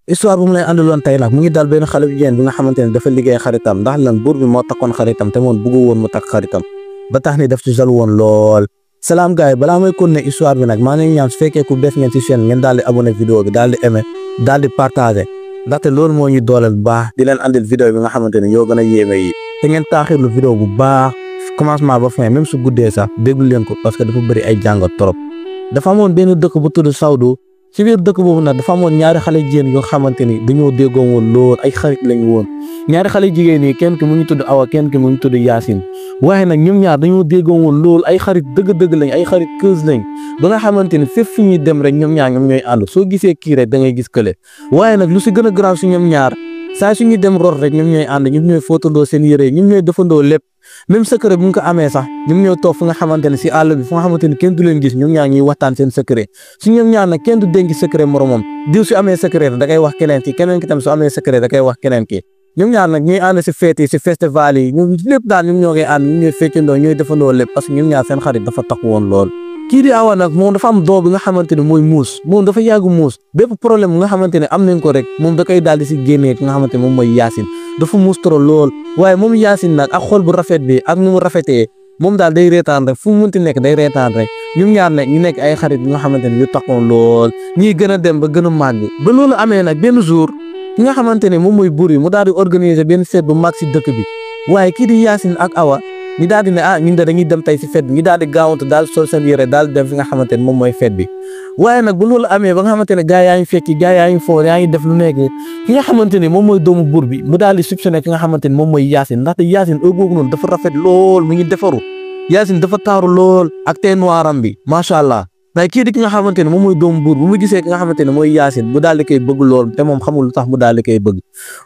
histoire bu mu lay àndaloon tey nag mu ngi dal benn xale bu jigéen bi nga xamante ne dafa liggéey xaritam ndax lan buur bi moo takkoon xaritam te moom bëggu woon mu takk xaritam ba tax ni daf ci jal woon lool. salaam gars yi balaa may continuer histoire bi nag maa ngi ñaan su fekkee ku bees ngeen ci chaîne ngeen daal di abonné vidéo bi daal di aimé daal di partagé ndaxte loolu moo ñu dooleel bu baax di leen andil vidéo bi nga xamante ne yoo gën a yéeme yi te ngeen taaxirlu vidéo bu baax commencement ba fin même su guddee sax déglu leen ko parce que dafa bëri ay jàngat trop. dafa amoon benn dëkk bu tudd Sawdu ci biir dëkk boobu nag dafa amoon ñaari xale jigéen yoo xamante ni dañoo déggoo woon lool ay xarit lañu woon ñaari xale jigéen yi kenn ki mu ngi tudd Awa kenn ki mu ngi tudd Yaasin waaye nag ñoom ñaar dañoo déggoo woon lool ay xarit dëgg-dëgg lañ ay xarit keus lañ ba nga xamante ni fépp fi ñuy dem rek ñoom ñaar ñoom ñooy ànd soo gisee kii rek da ngay gis kële waaye nag lu si gën a grave si ñoom ñaar saa su ñuy dem rot rek ñoom ñooy ànd ñoom ñooy footandoo seen yére ñoom ñooy defandoo lépp même secret bu nga ko amee sax ñoom ñoo toog fu nga xamante ne si àll bi fu nga xamante ne kenn du leen gis ñoom ñaar ñuy waxtaan seen secret su ñoom ñaar nag kenn du dénk secret moromam diw su amee secret da koy wax keneen ki keneen ki tam su amee secret da koy wax keneen ki ñoom ñaar nag ñuy ànd si fête yi si festival yi ñoom lépp daal ñoom ñoo koy ànd ñoom ñooy feccandoo ñooy defandoo lépp parce que ñoom ñaar seen xarit dafa tax woon lool. kii di Awa nag moom dafa am doom bi nga xamante ne mooy muus moom dafa yàgg muus bépp problème bu nga xamante ne am nañ ko rek moom da koy daal di si génnee ki nga xamante ne moom mooy Yaasin dafa muus trop lool waaye moom Yaasin nag ak xol bu rafet bi ak nu mu rafetee moom daal day reetaan rek fu mu munti nekk day reetaan rek ñoom ñaar nag ñu nekk ay xarit yi nga xamante ne yu taxoon lool ñuy gën a dem ba gën a màgg ba loolu amee nag benn jour ki nga xamante ne moom mooy buur yi mu daal di organiser benn fête bu mag si dëkk bi waaye kii di Yaasin ak Awa ñu daal di ne ñun de dañuy dem tey si fête bi ñu daal di gaawantu daal sol seen yére daal di dem fi nga xamante ne moom mooy fête bi waaye nag bu loolu amee ba nga xamante ne gaa yaa ngi fekki gaa yaa ngi foor yaa ngi def lu nekk ki nga xamante ne moom mooy doomu buur bi mu daal di soupçonné ki nga xamante ne moom mooy Yaasin ndaxte Yaasin heure boobu noonu dafa rafet lool mu ngi defaru Yaasin dafa taaru lool ak tey noiram bi macha allah waaye kii di ki nga xamante ne moom mooy doomu buur bu mu gisee ki nga xamante ne mooy Yaasin mu daal di koy bëgg lool te moom xamul lu tax mu daal di koy bëgg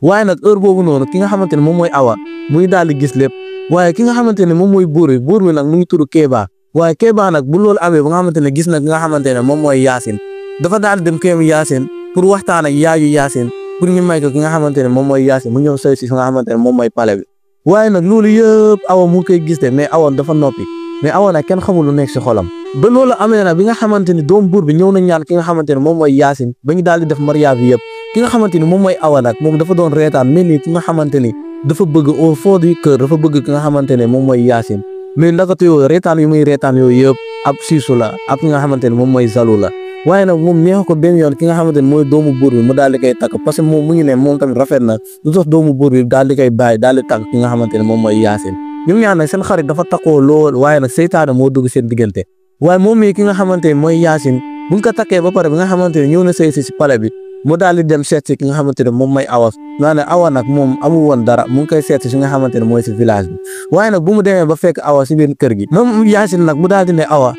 waaye nag heure boobu noonu ki nga xamante ne moom mooy Awa muy daal di gis lépp waaye ki nga xamante ne moom mooy buur bi nag mu ngi tudd Kéba waaye Kéba nag bu loolu amee ba nga xamante ne gis na ki nga xamante ne moom mooy Yaasin dafa daal di dem kéem Yaasin pour waxtaan ak yaayu Yaasin pour ñu may ko ki nga xamante ne moom mooy Yaasin mu ñëw sëy si nga xamante ne moom mooy pale bi waaye nag loolu yëpp Awa mu ngi koy gis de mais Awa dafa noppi mais Awa nag kenn xamul lu nekk si xolam ba loolu amee nag bi nga xamante ni doom buur bi ñëw na ñaan ki nga xamante ne moom mooy Yaasin ba ñu daal di def mariage bi yëpp ki nga xamante ni moom mooy Awa nag moom dafa doon reetaan mel ni ki nga xamante ni dafa bëgg au fond du cœur dafa bëgg ki nga xamante ne moom mooy Yaasin mais ndakatu yooyu reetaan yu muy reetaan yooyu yëpp ab siisu la ab ki nga xamante ne moom mooy zalu la waaye nag moom neexu ko benn yoon ki nga xamante ne mooy doomu buur bi mu daal di koy takk parce que moom mu ngi ne moom tamit rafet na lu tax doomu buur bi daal di koy bàyyi daal di takk ki nga xamante ne moom mooy Yaasin ñoom ñaar nag seen xarit dafa takkoo lool waaye nag seytaane moo dugg seen diggante waaye moom mii ki nga xamante ne mooy Yaasin buñ ko takkee ba pare bi nga xamante ne ñëw na sëy si pale bi mu daal di dem seet si ki nga xamante ne moom mooy Awa naa ne Awa nag moom amul woon dara mu ngi koy seet si nga xamante ne mooy si village bi waaye nag bu mu demee ba fekk Awa si biir kër gi moom Yaasin nag mu daal di ne Awa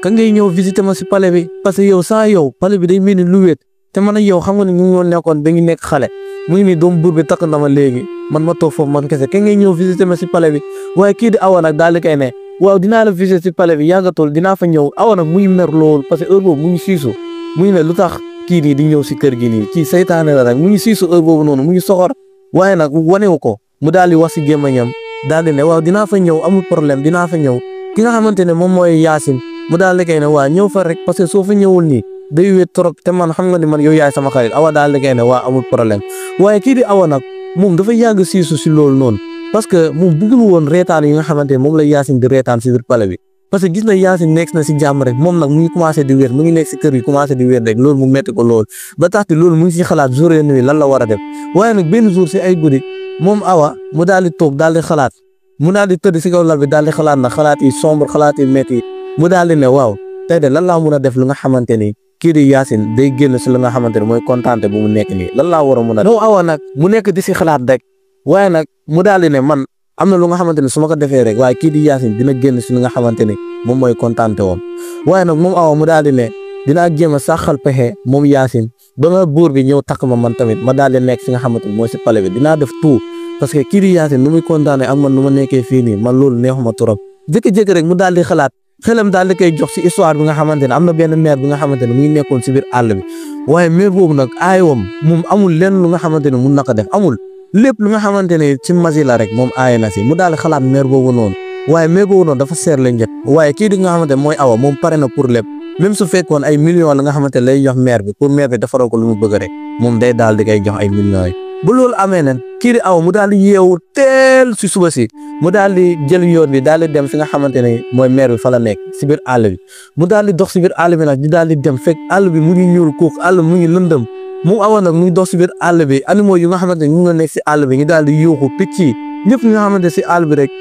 ka ngay ñëw visiter ma si pale bi parce que yow sans yow pale bi day mel ni lu wéet te man ak yow xam nga ne ñu ngi woon nekkoon ba ñu nekk xale mu ngi nii doomu buur bi takk na ma léegi man ma toog foofu man kese ka ngay ñëw visiter ma si pale bi waaye kii di Awa nag daal di koy ne waaw dinaa la visiter si pale bi yàggatul dinaa fa ñëw Awa nag muy mer lool parce que heure boobu mu ngi siisu mu ngi ne lu tax kii nii di ñëw si kër gi nii kii saytaane la rek mu ngi siisu heure boobu noonu mu ngi soxor waaye nag wanewu ko mu daal di wax si gémmañam daal di ne waaw dinaa fa ñëw amul problème dinaa fa ñëw ki nga xamante ne moom mooy Yaasin mu daal di koy ne waa ñëw fa rek parce que soo fa ñëwul nii day wéet trop te man xam nga ni man yow yaay sama xarit Awa daal di koy ne waa amul problème waaye kii di Awa nag moom dafa yàgg siisu si loolu noonu parce que moom bëggul woon reetaan yi nga xamante ne moom la Yaasin di reetaan si biir pale bi parce que gis na Yaasin nekk na si jàmm rek moom nag mu ngi commencé di wér mu ngi nekk si kër gi commencé di wér rek loolu mu metti ko lool ba tax loolu mu ngi si xalaat jour et nuit lan la war a def waaye nag benn jour si ay guddi moom Awa mu daal di toog daal di xalaat mu daal di tëdd si kaw lal bi daal di xalaat na xalaat yi sombre xalaat yi métti mu daal di ne waaw tey de lan laa mun a def lu nga xamante ni kii di Yaasin day génn si lu nga xamante ne mooy kontaante bu mu nekk nii lan laa war a mun a def Awa nag mu nekk di si xalaat rek waaye nag mu daal di ne man am na lu nga xamante ne su ma ko defee rek waaye kii di Yaasin dina génn si lu nga xamante ni moom mooy kontaante woom waaye nag moom Awa mu daal di ne dinaa jéem a saxal pexe moom Yaasin ba nga buur bi ñëw takk ma man tamit ma daal di nekk si nga xamante ni mooy si pale bi dinaa def tout parce que kii di Yaasin nu muy kontaane ak man nu ma nekkee fii nii man loolu neexuma trop jékki-jékki rek mu daal di xalaat xelam daal di koy jox si histoire bi nga xamante ne am na benn maire bi nga xamante ne mu ngi nekkoon si biir àll bi waaye maire boobu nag aayawam moom amul lenn lu nga xamante ne mun na ko def amul lépp lu nga xamante ne ci masi la rek moom aaye na si mu daal di xalaat maire boobu noonu waaye maire boobu noonu dafa seer la njëkk waaye kii di nga xamante ne mooy Awa moom pare na pour lépp même su fekkoon ay millions la nga xamante ne lay jox maire bi pour maire bi defaral ko lu mu bëgg rek moom day daal di koy jox ay millions yi. bu loolu amee nag kii di aw mu daal di yeewu teel si suba si mu daal di jël yoon bi daal di dem fi nga xamante ne mooy maire bi fa la nekk si biir àll bi mu daal di dox si biir àll bi nag ñu daal di dem fekk àll bi mu ngi ñuul kuuk àll mu ngi lëndëm mu awoon nag mu ngi dox si biir àll bi animaux yu nga xamante ne ñu nga nekk si àll bi ñu daal di yuuxu picc yi ñëpp ñi nga xamante si àll bi rek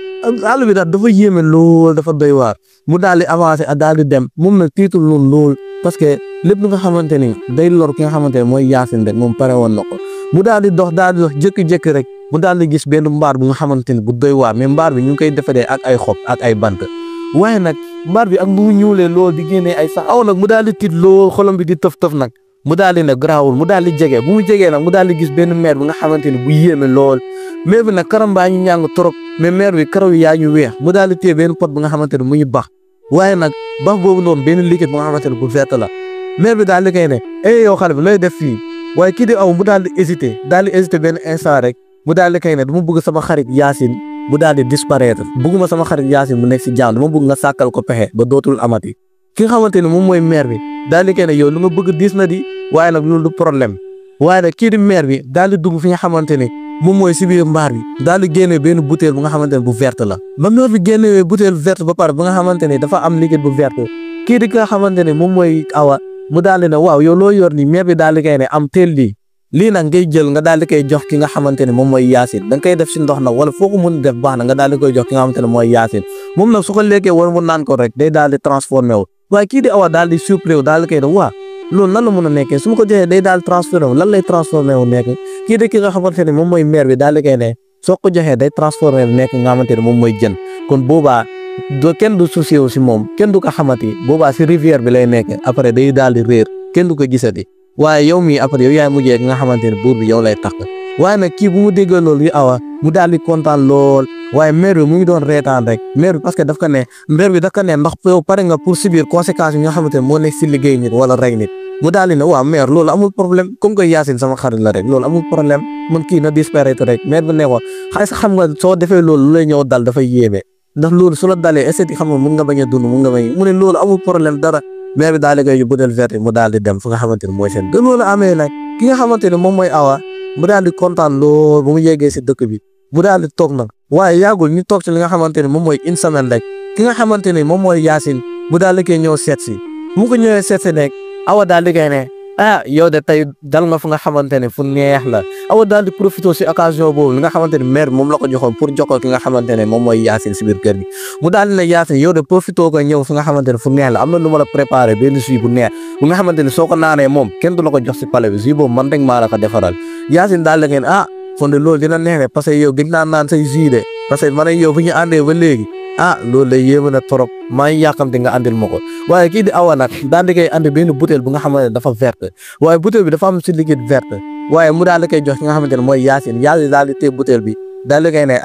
àll bi daal dafa yéeme lool dafa doy waar mu daal di avancé a daal di dem moom nag tiitul noonu lool parce que lépp lu nga xamante ni day lor ki nga xamante ne mooy Yacine rek moom pare woon na ko mu daal di dox jékki-jékki rek mu daal di gis benn mbaar bu nga xamante ni bu doy waar mais mbaar bi ñu ngi koy defaree ak ay xob ak ay bant waaye nag mbaar bi ak bu mu ñuulee lool di génnee ay sax aw nag mu daal di tiit lool xolam bi di tëf nag mu daal di ne garaawul mu daal di jege bu mu jegee nag mu daal di gis benn maire bu nga xamante ni bu yéeme lool maire bi nag karam baa ñu ñàng trop mais maire bi karaw yaa ñu weex mu daal di téye benn pot bu nga xamante ne mu ñu bax waaye nag bax boobu noonu benn liquide bu nga xamante ne bu vert la maire bi daal di koy ne yow xale bi looy def fii waaye kii di aw mu daal di hésité benn instant rek mu daal di koy ne dama bëgg sama xarit Yacine mu daal di disparaître bëgguma sama xarit Yacine mu nekk si jàmm dama bëgg nga sàkkal ko pexe ba dootul amati ki nga xamante ne moom mooy maire bi daal di koy ne yow lu nga bëgg diis na di waaye nag loolu du problème waaye nag kii di maire bi daal di dugg fi nga xamante ne moom mooy si biir mbaar bi daal di génne benn bouteille bu nga xamante ne bu verte la ba maire bi génnewee bouteille verte ba pare ba nga xamante ne dafa am liquide bu verte kii di nga xamante ne moom mooy awa mu daal di ne waaw yow loo yor ni maire bi daal di koy ne am teel lii nag ngay jël nga daal di koy jox ki nga xamante ne moom mooy Yacine da nga koy def si ndox nag wala foo ko mën def baax na nga daal di koy jox ki nga xamante ne mooy Yacine moom nag su ko lekkee wala mu naan ko rek day daal di transformé wu waaye kii di awa daal di surpris wu daal di koy ne waa loolu nan la mën a nekkee su ma ko joxee day daal transformé wu lan lay transformé wu nekk kii di ki nga xamante ne moom mooy maire bi daal di koy ne soo ko joxee day transformé wu nekk nga xamante ne moom mooy jën kon boobaa kenn du soucié wu si moom kenn du ko xamati boobaa si rivière bi lay nekk après day daal di réer kenn du ko gisati waaye yow mii après yow yaay mujjee nga xamante ne buur bi yow lay takk waaye nag kii bu mu déggee loolu yi awa mu daal di kontaan lool waaye maire bi mu ngi doon reetaan rek maire bi parce que daf ko ne maire bi daf ko ne ndax yow pare nga pour subir conséquences yi nga xamante ne moo nekk si liggéey nit wala rey nit mu daal di ne waaw maire loolu amul problème comme que Yacine sama xarit la rek loolu amul problème man kii na disparaître rek maire bi ne ko xay sa xam nga soo defee loolu lu lay ñëw dal dafay yéeme ndax loolu su la dalee est-ce que xam nga mun nga bañ a dund mun nga bañ mu ne loolu amul problème dara maire bi daal di koy bouteille verte mu daal di dem fu nga xamante ne mooy seen dëkk loolu amee nag ki nga xamante ne moom mooy awa mu daal di kontaan lool bu mu yeggee si dëkk bi mu daal di toog nag waaye yàggul ñu toog ci li nga xamante ne moom mooy une semaine rek ki nga xamante ne moom mooy Yacine mu daal di koy ñëw seet si mu ko ñëwee seet si nekk awa daal di koy ne yow de tey dal nga fu nga xamante ne fu neex la awa daal di profité si occasion boobu li nga xamante ne maire moom la ko joxoon pour jox ko ki nga xamante ne moom mooy Yacine si biir kër gi mu daal di ne Yacine yow de profité ko ñëw fu nga xamante ne fu neex la am na lu ma la préparé benn jus bu neex bu nga xamante ne soo ko naanee moom kenn du la ko jox si palais bi jus boobu man rek maa la ko defaral Yacine daal di ngeen fonde loolu dina neex parce que yow gëj naa naan say jus de parce que man ak yow bu ñu àndee ba léegi loolu lay yéeme na trop maa ngi yàqamte nga andil ma ko waaye kii di awa nag daal di koy andi benn bouteille bu nga xamante ne dafa verte waaye bouteille bi dafa am si liquide verte waaye mu daal di koy jox ki nga xamante ne mooy Yacine daal di téye bouteille bi daal di koy ne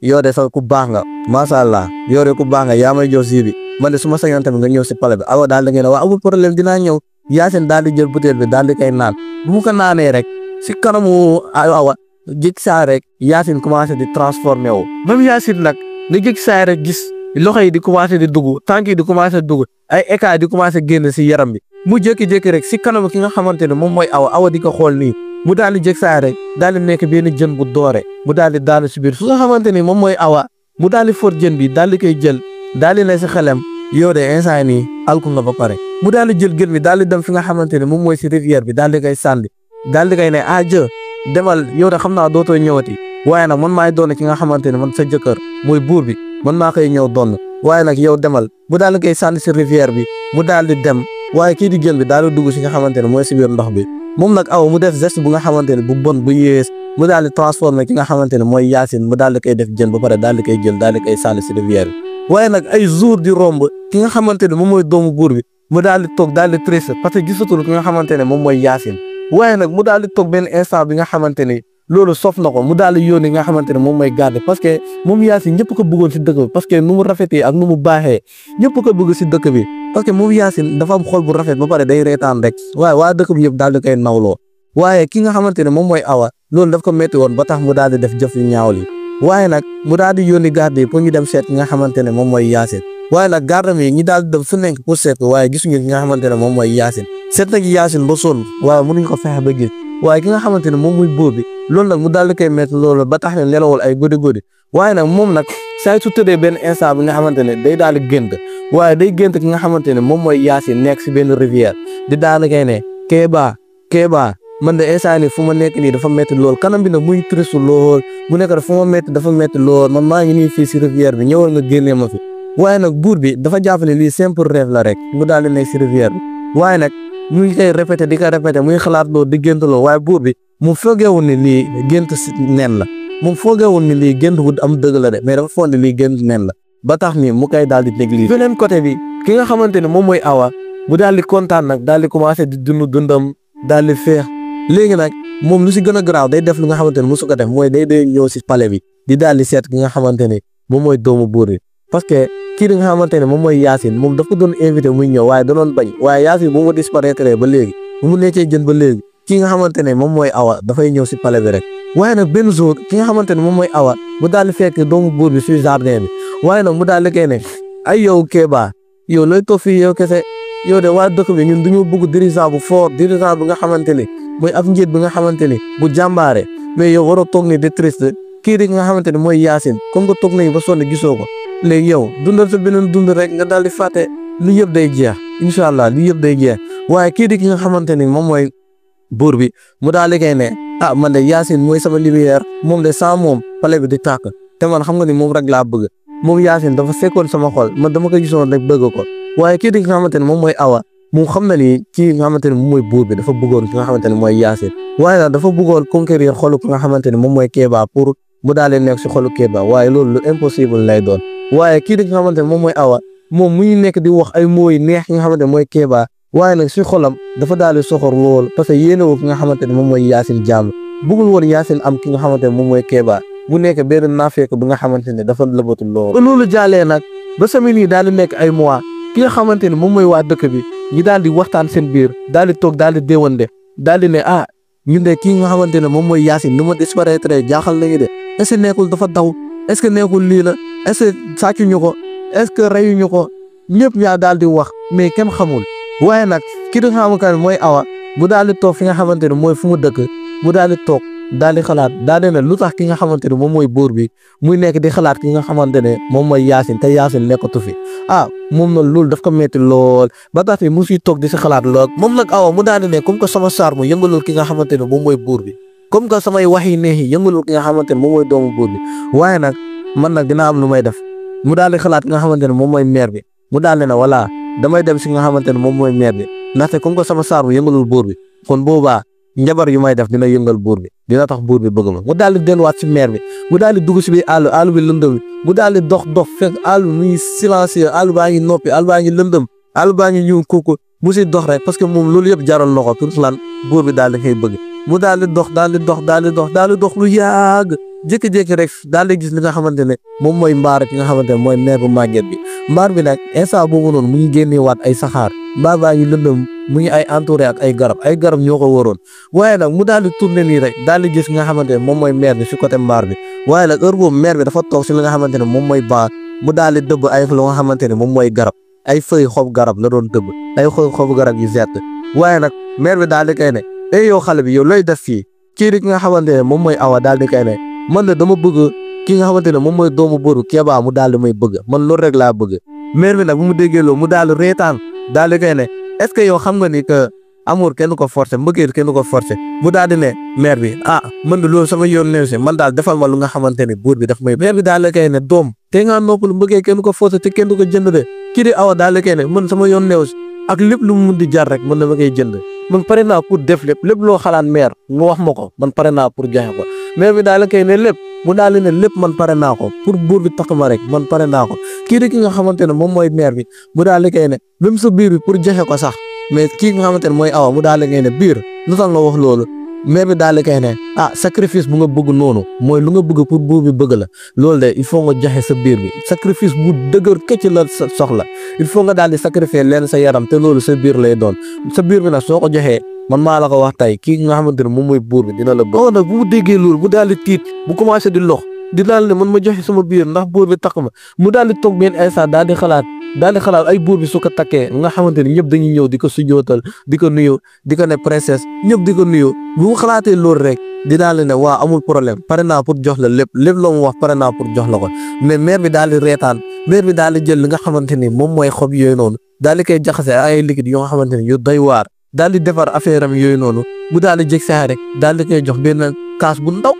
yow de sax ku baax nga macha allah yow de ku baax nga yaa may jox jus bi man de su ma sañoon tamit nga ñëw si palais bi awa daal di koy ne waa amul problème dinaa ñëw Yacine daal di jël bouteille bi daal di koy naan bu mu ko naanee rek si kanamu awa jik saa rek Yacine commencé di transformé wu même Yacine nag nga jik saa rek gis loxo yi di commencé di dugg tànk yi di commencé dugg ay écailles di commencé génn si yaram bi mu jékki-jékki rek si kanamu ki nga xamante ne moom mooy awa di ko xool nii mu daal di jik saa rek daal di nekk benn jën bu doore mu daal di daanu si biir su nga xamante ni moom mooy awa mu daal di for jën bi daal di koy jël daal di ne si xelam yow de instant nii alku nga ba pare mu daal di jël jën bi daal di dem fi nga xamante ne moom mooy si rivière bi daal di koy sànni daal di koy ne jë demal yow de xam naa dootoo ñëwati waaye nag man maay doon ki nga xamante ne man sa jëkkër mooy buur bi man maa koy ñëw doon waaye nag yow demal mu daal di koy sànni si rivière bi mu daal di dem waaye kii di jën bi daal di dugg si nga xamante ne mooy si biir ndox bi moom nag aw mu def geste bu nga xamante ne bu bon bu yées mu daal di transformé ki nga xamante ne mooy Yacine mu daal di koy def jën ba pare daal di koy jël daal di koy sànni si rivière bi waaye nag ay jour di romb ki nga xamante ne moom mooy doomu buur bi mu daal di toog daal di triste parce que gisatul ki nga xamante ne moom mooy Yacine waaye nag mu daal di toog benn instant bi nga xamante ne loolu sof na ko mu daal di yónni nga xamante ne moom mooy garde parce que moom Yacine ñëpp ko bëggoon si dëkk bi parce que nu mu rafetee ak nu mu baaxee ñëpp ko bëgg si dëkk bi parce que moom Yacine dafa am xol bu rafet ba pare day reetaan rek waaye waa dëkk bi yëpp daal di koy nawloo waaye ki nga xamante ne moom mooy awa loolu daf ko métti woon ba tax mu daal di def jëf yu ñaaw li waaye nag mu daal di yónni garde yi pour ñu dem seet ki nga xamante ne moom mooy Yacine waaye nag gardam yi ñi daal di dem fu nekk pour seet ko waaye gisuñu ki nga xamante ne moom mooy Yacine seet nañu Yacine ba sonn waaye mënuñ ko fexe ba gis waaye ki nga xamante ne moom muy buur bi loolu nag mu daal di koy mettre loolu ba tax ne nelawul ay guddi waaye nag moom nag saa su tëddee benn instant bi nga xamante ne day daal di gént waaye day gént ki nga xamante ne moom mooy Yacine nekk si benn rivière di daal di koy ne Kéba man de instant nii fu ma nekk nii dafa métti lool kanam bi nag muy triste lool mu nekk fu ma métti dafa métti lool man maa ngi nii fii si rivière bi ñëwal nga génnee ma fi waaye nag buur bi dafa jàpp ne lii simple rêve la rek mu daal di nekk si rivière bi waaye nag mu ngi koy répété di ko répété muy xalaat loolu di gént lool waaye buur bi mu foogeewul ne lii gént si nen la moom foogeewul ne lii gént bu am dëgg la de mais dafa foog ne lii gént nen la ba tax ni mu koy daal di négliger beneen côté bi ki nga xamante ne moom mooy Awa bu daal di kontaan nag daal di commencé di dundam daal di féex léegi nag moom lu si gën a garaaw day def lu nga xamante ne mosu ko def mooy day ñëw si palais bi di daal di seet ki nga xamante ne moom mooy doomu buur bi parce que kii di nga xamante ne moom mooy Yacine moom daf ko doon invité muy ñëw waaye da doon bañ waaye Yacine bu mu disparaître ba léegi bu mu nekkee jën ba léegi ki nga xamante ne moom mooy Awa dafay ñëw si palais bi rek waaye nag benn jour ki nga xamante ne moom mooy Awa mu daal di fekk doomu buur bi si jardin bi waaye nag mu daal di koy ne ay yow Kéba yow looy toog fii yow kese yow de waa dëkk bi ñun duñu bëgg dirigeant bu fort dirigeant bi nga xamante ne mooy ab njiit bi nga xamante ni bu jàmbaare mais yow waroo toog ni de triste kii di nga xamante ne mooy Yacine comme nga toog nañu ba sonn gisoo ko léegi yow dundal sa beneen dund rek nga daal di fàtte lu yëpp day jeex incha allah lu yëpp day jeex waaye kii di ki nga xamante ni moom mooy buur bi mu daal di koy ne ah man de Yacine mooy sama lumière moom de sans moom palais bi di tàkk te man xam nga ni moom rek laa bëgg moom Yacine dafa fekkoon sama xol man dama ko gisoon rek bëgg ko waaye kii di nga xamante ne moom mooy Awa moom xam na ni kii nga xamante ne moom mooy buur bi dafa bëggoon ki nga xamante ne mooy Yacine waaye nag dafa bëggoon conquérir xolu ki nga xamante ne moom mooy Kéba pour mu daal di nekk si xolu Kéba waaye loolu lu impossible lay doon waaye kii di nga xamante ne moom mooy Awa moom muy nekk di wax ay mots yu neex ki nga xamante ne mooy Kéba waaye nag si xolam dafa daal di soxor lool parce que yéenewul ki nga xamante ne moom mooy Yacine jàmm bëggul woon Yacine am ki nga xamante ne moom mooy Kéba mu nekk benn naafeek bi nga xamante ne dafa lëbatu lool ba loolu jàllee nag ba semaine yi daal di nekk ay mois ki nga xamante ne moom mooy waa dëkk bi ñi daal di waxtaan seen biir daal di toog daal di déwante daal di ne ah ñun de kii nga xamante ne moom mooy Yacine ni ma disparaître jaaxal nañu de est-ce que nekkul dafa daw est-ce que nekkul lii la est-ce que sàccuñu ko est-ce que reyuñu ko ñëpp ñaa daal di wax mais kenn xamul waaye nag ki nga xamante ne mooy Awa mu daal di toog fi nga xamante ne mooy fu mu dëkk mu daal di toog daal di xalaat daal di ne lu tax ki nga xamante ne moom mooy buur bi muy nekk di xalaat ki nga xamante ne moom mooy Yacine te Yacine nekkatu fi ah moom nag loolu daf ko metti lool ba tax mu siy toog di si xalaat lool moom nag Awa mu daal di ne comme que sama saar mu yëngalul ki nga xamante ne moom mooy buur bi comme que samay wax yi neex yi yëngalul ki nga xamante ne moom mooy doomu buur bi waaye nag man nag dinaa am lu may def mu daal di xalaat ki nga xamante ne moom mooy maire bi mu daal di ne voilà damay dem si nga xamante ne moom mooy maire bi ndaxte comme que sama saar mu yëngalul buur bi kon boobaa njabar yu may def dina yëngal buur bi dina tax buur bi bëgg ma mu daal di delluwaat si maire bi mu daal di dugg si biir àll bi lëndëm bi mu daal di dox fekk àll muy silencieux àll baa ngi noppi àll baa ngi lëndëm àll baa ngi ñëw kooku mu si dox rek parce que moom loolu yëpp jaral na ko pour lan buur bi daal di koy bëgg mu daal di dox lu yàgg jékki-jékki rek daal di gis li nga xamante ne moom mooy mbaar ki nga xamante ne mooy maire bu màgget bi mbaar bi nag instant boobu noonu mu ngi génnee waat ay saxaar mbaar baa ngi lëndëm mu ngi ay entouré ak ay garab ñoo ko waroon waaye nag mu daal di tourné nii rek daal di gis nga xamante ne moom mooy maire bi si côté mbaar bi waaye nag heure boobu maire bi dafa toog si li nga xamante ne moom mooy baa mu daal di dëbb ay lu nga xamante ne moom mooy garab ay feuille xob garab la doon dëbb ay xob garab yu vert waaye nag maire bi daal di koy ne ey yow xale bi yow looy def fii kii di ki nga xamante ne moom mooy Awa daal di koy ne man de dama bëgg ki nga xamante ne moom mooy doomu buur Kéba mu daal di may bëgg man loolu rek laa bëgg maire bi nag bu mu déggee loolu mu daal di reetaan daal di koy ne est-ce que yow xam nga ni que amour kenn ko forcé mbëggeel kenn ko forcé mu daal di ne maire bi ah man de loolu sama yoon neew si man daal defal ma lu nga xamante ne buur bi daf may maire bi daal di koy ne doom te nga noppalu mbëggeel kenn ko forcé te kenn du ko jënd de kii di Awa daal di koy ne man sama yoon neew si ak lépp lu mu mun di jar rek man dama koy jënd man pare naa pour def lépp loo xalaat maire nga wax ma ko man pare naa pour joxe ko maire bi daal di koy ne lépp mu daal di ne lépp man pare naa ko pour buur bi takk ma rek man pare naa ko kii di ki nga xamante ne moom mooy maire bi mu daal di koy ne même sa biir bi pour joxe ko sax mais kii nga xamante ne mooy Awa mu daal di koy ne biir lu tax nga wax loolu maire bi daal di koy ne ah sacrifice bu nga bëgg noonu mooy lu nga bëgg pour buur bi bëgg la loolu de il faut nga joxe sa biir bi sacrifice bu dëgër këcc la soxla il faut nga daal di sacrifier leen sa yaram te loolu sa biir lay doon sa biir bi nag soo ko joxee man maa la ko wax tey kii nga xamante ne moom mooy buur bi dina la bëgg nag bu mu déggee loolu bu daal di tiit bu commencé di lox di daal ne man ma joxe sama biir ndax buur bi takk ma mu daal di toog benn instant daal di xalaat ay buur bi su ko takkee nga xamante ni ñëpp dañuy ñëw di ko sujjootal di ko nuyu di ko ne princesse ñëpp di ko nuyu bu mu xalaatee loolu rek di daal ne waa amul problème pare naa pour jox la lépp loo mu wax pare naa pour jox la ko mais mère bi daal di reetaan mère bi daal di jël li nga xamante ni moom mooy xob yooyu noonu daal di koy jaxase ay liquide yoo nga xamante ni yu doy waar daal di defar affaire am yooyu noonu mu daal di jég saa rek daal di koy jox benn kaas bu ndaw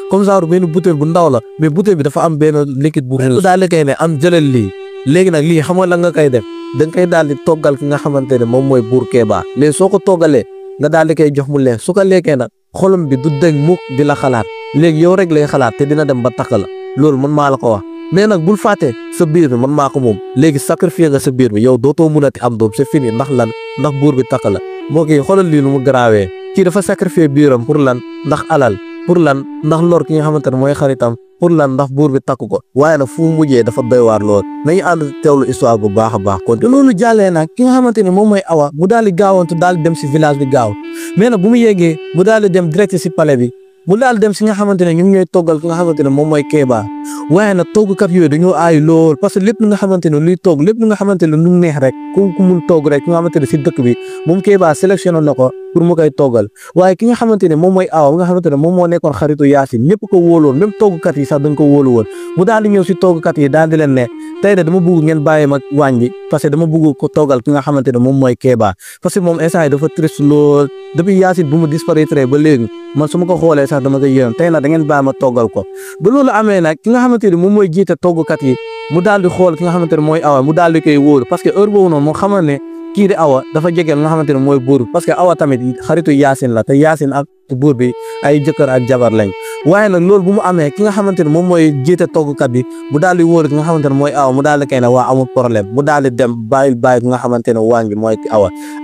comme genre benn bouteille bu ndaw la mais bouteille bi dafa am benn liquide bu rouge daal di koy ne am jëlal lii léegi nag lii xam nga la nga koy def da nga koy daal di toggal ki nga xamante ne moom mooy buur Kéba léegi soo ko toggalee nga daal di koy jox mu lekk su ko lekkee nag xolam bi du dégg mukk di la xalaat léegi yow rek lay xalaat te dina dem ba takk la loolu man maa la ko wax mais nag bul fàtte sa biir bi man maa ko moom léegi sacrifier nga sa biir bi yow dootoo munati am doom c'est fini ndax lan ndax buur bi takk la moo kii xoolal lii nu mu garaawee kii dafa sacrifier biiram pour lan ndax alal pour lan ndax lor ki nga xamante ne mooy xaritam pour lan ndax buur bi takk ko waaye nag fu mu mujjee dafa doy waar lool nañu ànd teewlu histoire bu baax a baax kon te loolu jàllee nag ki nga xamante ne moom mooy Awa mu daal di gaawantu daal di dem si village bi gaaw mais nag bu mu yeggee mu daal di dem direct si palais bi mu daal dem si nga xamante ne ñoom ñooy toggal ki nga xamante ne moom mooy Kéba waaye nag toggkat yooyu dañoo aay lool parce que lépp li nga xamante ne luy togg lépp li nga xamante ne lu neex rek ku mun togg rek ki nga xamante ne si dëkk bi moom Kéba sélectionné na ko pour mu koy toggal waaye ki nga xamante ne moom mooy Awa bi nga xamante ne moom moo nekkoon xaritu Yacine ñëpp ko wóoloon même toggkat yi sax dañ ko wóolu woon mu daal di ñëw si toggkat yi daal di leen ne tey de dama bëgg ngeen bàyyi ma waañ bi parce que dama bëgg ko toggal ki nga xamante ne moom mooy Kéba parce que moom instant yi dafa triste lool depuis Yacine bu mu disparaître ba léegi man su ma ko xoolee sax dama koy yërëm tey nag da ngeen bàyyi ma toggal ko ba loolu amee nag ki nga xamante ne moom mooy jiite toggkat yi mu daal di xool ki nga xamante ne mooy Awa mu daal di koy wóolu parce que heure boobu noonu moo xamal ne kii di Awa dafa jege nga xamante ne mooy buur parce que Awa tamit xaritu Yacine la te Yacine ak buur bi ay jëkkër ak jabar lañ waaye nag loolu bu mu amee ki nga xamante ne moom mooy jiite toggkat bi mu daal di wóor ki nga xamante ne mooy Awa mu daal di koy ne waa amul problème mu daal di dem bàyyi ki nga xamante ne waañ bi mooy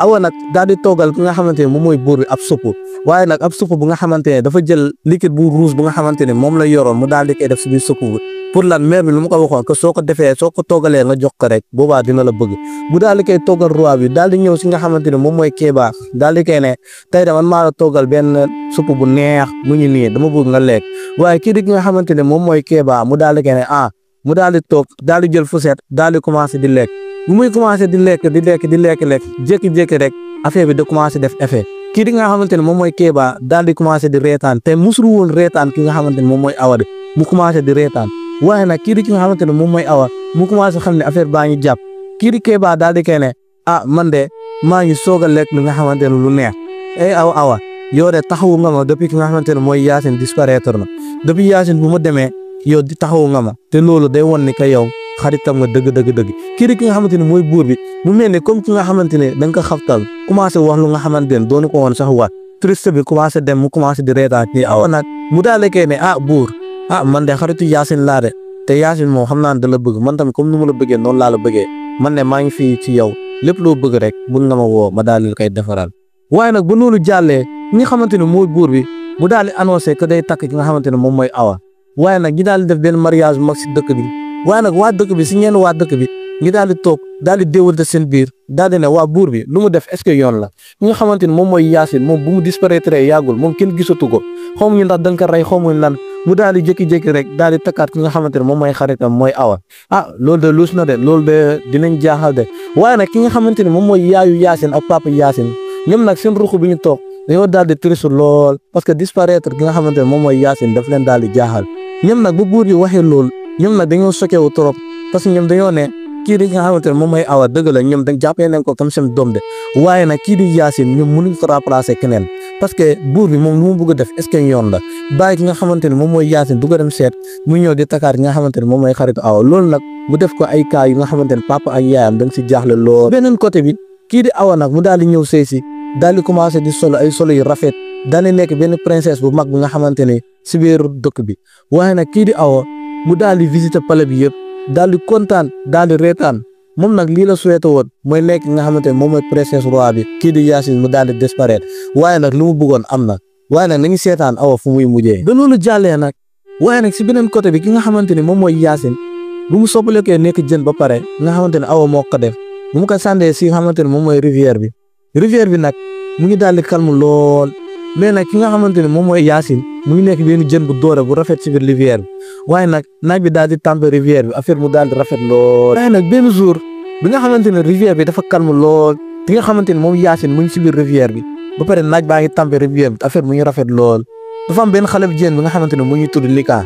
Awa nag daal di toggal ki nga xamante ne moom mooy buur bi ab supp waaye nag ab supp bu nga xamante ne dafa jël liquide bu rouge bu nga xamante ne moom la yoroon mu daal di koy def si biir supp bi pour lan mère bi lu mu ko waxoon que soo ko defee soo ko toggalee nga jox ko rek boobaa dina la bëgg mu daal di koy toggal roi bi daal di ñëw si nga xamante ne moom mooy Kéba daal di koy ne tey de man maa la toggal benn supp bu neex mu ngi nii dama bëgg nga lekk waaye kii di ki nga xamante ne moom mooy Kéba mu daal di koy ne mu daal di toog daal di jël fourchette daal di commencé di lekk bu muy commencé di lekk jékki-jékki rek affaire bi da commencé def effet kii di nga xamante ne moom mooy Kéba daal di commencé di reetaan te musul woon reetaan ki nga xamante ne moom mooy Awa de mu commencé di reetaan waaye nag kii di ki nga xamante ne moom mooy Awa mu commencé xam ne affaire baa ngi jàpp kii di Kéba daal di koy ne man de maa ngi soog a lekk li nga xamante ne lu neex Awa yow de taxawu nga ma depuis ki nga xamante ne mooy Yacine disparaître na depuis Yacine bu ma demee yow di taxawu nga ma te loolu day won ni que yow xaritam nga dëgg kii di ki nga xamante ne mooy buur bi mu mel ni comme ki nga xamante ne da nga ko xaftal commencé wax lu nga xamante ne doonu ko woon sax wax triste bi commencé dem mu commencé di reetaan ci Awa nag mu daal di koy ne buur man de xaritu Yacine laa de te Yacine moom xam naa ne da la bëgg man tamit comme ni mu la bëggee noonu laa la bëggee man ne maa ngi fii ci yow lépp loo bëgg rek mun nga ma woo ma daal di koy defaral waaye nag ba loolu jàllee ñi nga xamante ne mooy buur bi mu daal di annoncé que day takk ki nga xamante ne moom mooy Awa waaye nag ñi daal di def benn mariage bu mag si dëkk bi waaye nag waa dëkk bi si ñenn waa dëkk bi ñi daal di toog daal di déwante seen biir daal di ne waa buur bi lu mu def est-ce que yoon la ñi nga xamante ne moom mooy Yacine moom bu mu disparaître yàggul moom kenn gisatu ko xamuñu ndax dañ ko rey xamuñu lan mu daal di jékki-jékki rek daal di takkaat ki nga xamante ne moom mooy xaritam mooy Awa loolu de luus na de loolu de dinañ jaaxal de waaye nag ki nga xamante ne moom mooy yaayu Yacine ak papa Yacine ñoom nag seen ruq bi ñu toog dañoo daal di triste lool parce que disparaître ki nga xamante ne moom mooy Yacine daf leen daal di jaaxal ñoom nag bu buur bi waxee lool ñoom nag dañoo choqué wu trop parce que ñoom dañoo ne kii di nga xamante ne moom mooy Awa dëgg la ñoom dañ jàppee nañ ko comme seen doom de waaye nag kii di Yacine ñoom mënuñ ko remplacer keneen parce que buur bi moom lu mu bëgg a def est ce que yoon la bàyyi ki nga xamante ne moom mooy Yacine du ko dem seet mu ñëw di takkaat ki nga xamante ne moom mooy xaritu Awa loolu nag mu def ko ay cas yu nga xamante ne papa ak yaayam dañ si jaaxle lool. beneen côté bi kii di Awa nag mu daal di ñëw sëy si daal di commencé di solo ay solo yu rafet daal di nekk benn princesse bu mag bi nga xamante ne si biir dëkk bi waaye nag kii di Awa mu daal di visiter palais bi yëpp daal di kontaan daal di reetaan moom nag lii la souhaité woon mooy nekk nga xamante ne moom mooy princesse roi bi kii di Yacine mu daal di disparaître waaye nag lu mu bëggoon am na waaye nag nañu seetaan Awa fu muy mujjee. ba loolu jàllee nag waaye nag si beneen côté bi ki nga xamante ne moom mooy Yacine bu mu soppalekee nekk jën ba pare nga xamante ne Awa moo ko def bu mu ko sàndee si nga xamante ne moom mooy rivière bi nag mu ngi daal di calme lool mais nag ki nga xamante ne moom mooy Yacine mu ngi nekk benn jën bu doore bu rafet ci biir rivière bi waaye nag naaj bi daal di tàmpe rivière bi affaire mu daal di rafet lool. waaye nag benn jour bi nga xamante ne rivière bi dafa calme lool ki nga xamante ne moom Yacine mu ngi ci biir rivière bi ba pare naaj baa ngi tàmpe rivière bi affaire mu ngi rafet lool dafa am benn xale bu jigéen bi nga xamante ne mu ngi tudd Lika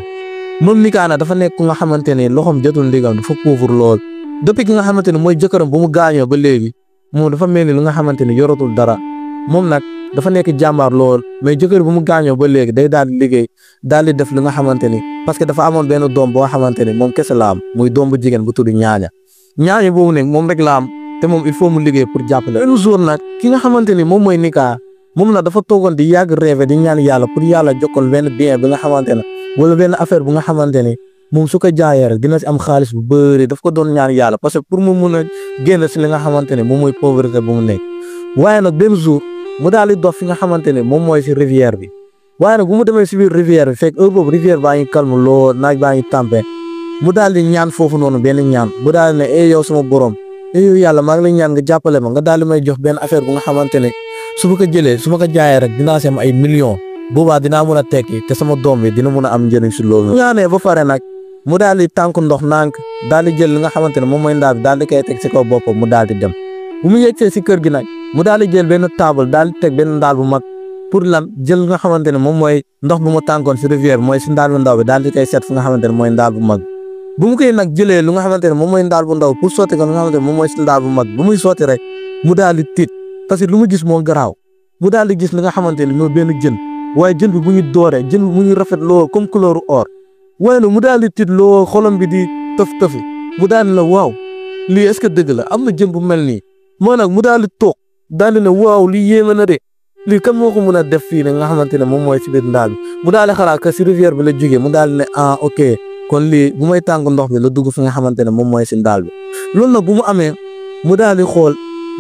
moom Lika nag dafa nekk ku nga xamante ne loxoom jotul ndigam dafa pauvre lool depuis ki nga xamante ne mooy jëkkëram bu mu gaañoo ba léegi moom dafa mel ni lu nga xamante ne yoratul dara moom nag dafa nekk jàmbaar lool mais jëkkër bu mu gaañoo ba léegi day daal di liggéey daal di def li nga xamante ni parce que dafa amoon benn doom boo xamante ni moom kese la am muy doom bu jigéen bu tudd ñaaña boobu nag moom rek la am te moom il faut mu liggéey pour jàppale. benn jour nag ki nga xamante ni moom mooy Nika moom nag dafa toogoon di yàgg rêve di ñaan yàlla pour yàlla jokkal benn bien bi nga xamante ne wala benn affaire bu nga xamante ni moom su ko jaayee rek dina si am xaalis bu bëri daf ko doon ñaan yàlla parce que pour mu mun a génn si li nga xamante ne moom mooy pauvreté bu mu nekk waaye nag benn jour mu daal di dox fi nga xamante ne moom mooy si rivière bi waaye nag bu mu demee si biir rivière bi fekk heure boobu rivière baa ngi calme lool naaj baa ngi tàmpe mu daal di ñaan foofu noonu benn ñaan mu daal di ne yow sama borom yow yàlla maa ngi lay ñaan nga jàppale ma nga daal di may jox benn affaire bu nga xamante ne su ma ko jëlee su ma ko jaayee rek dinaa si am ay millions boobaa dinaa mun a tekki te sama doom bi dina mun a am njëriñ si loolu. ñaanee ba pare nag mu daal di tànk ndox nànk daal di jël li nga xamante ne moom mooy ndaa bi daal di koy teg si kaw boppam mu daal di dem bu mu yegsee si kër gi nag mu daal di jël benn table daal di teg benn ndaal bu mag pour lan jël nga xamante ne moom mooy ndox bu mu tànkoon si rivière mooy si ndaal bu ndaw bi daal di koy seet fu nga xamante ne mooy ndaal bu mag bu mu koy nag jëlee lu nga xamante ne moom mooy ndaal bu ndaw pour sotti ko lu nga xamante ne moom mooy si ndaal bu mag bu muy sotti rek mu daal di tiit parce que lu mu gis moo garaaw mu daal di gis li nga xamante ne mooy benn jën waaye jën bi bu ñu dooree jën bi mu ngi rafet loo comme couleur or waaye nag mu daal di tiit loo xolam bi di tëf mu daal di la waaw lii est-ce que dëgg la am na jën bu mel nii moo nag mu daal di toog daal di ne waaw lii yéeme na de lii kan moo ko mën a def fii ne nga xamante ne moom mooy si biir ndaal bi mu daal di xalaat que si rivière bi la jógee mu daal di ne ok kon lii bu may tàng ndox bi la dugg fi nga xamante ne moom mooy si ndaal bi loolu nag bu mu amee mu daal di xool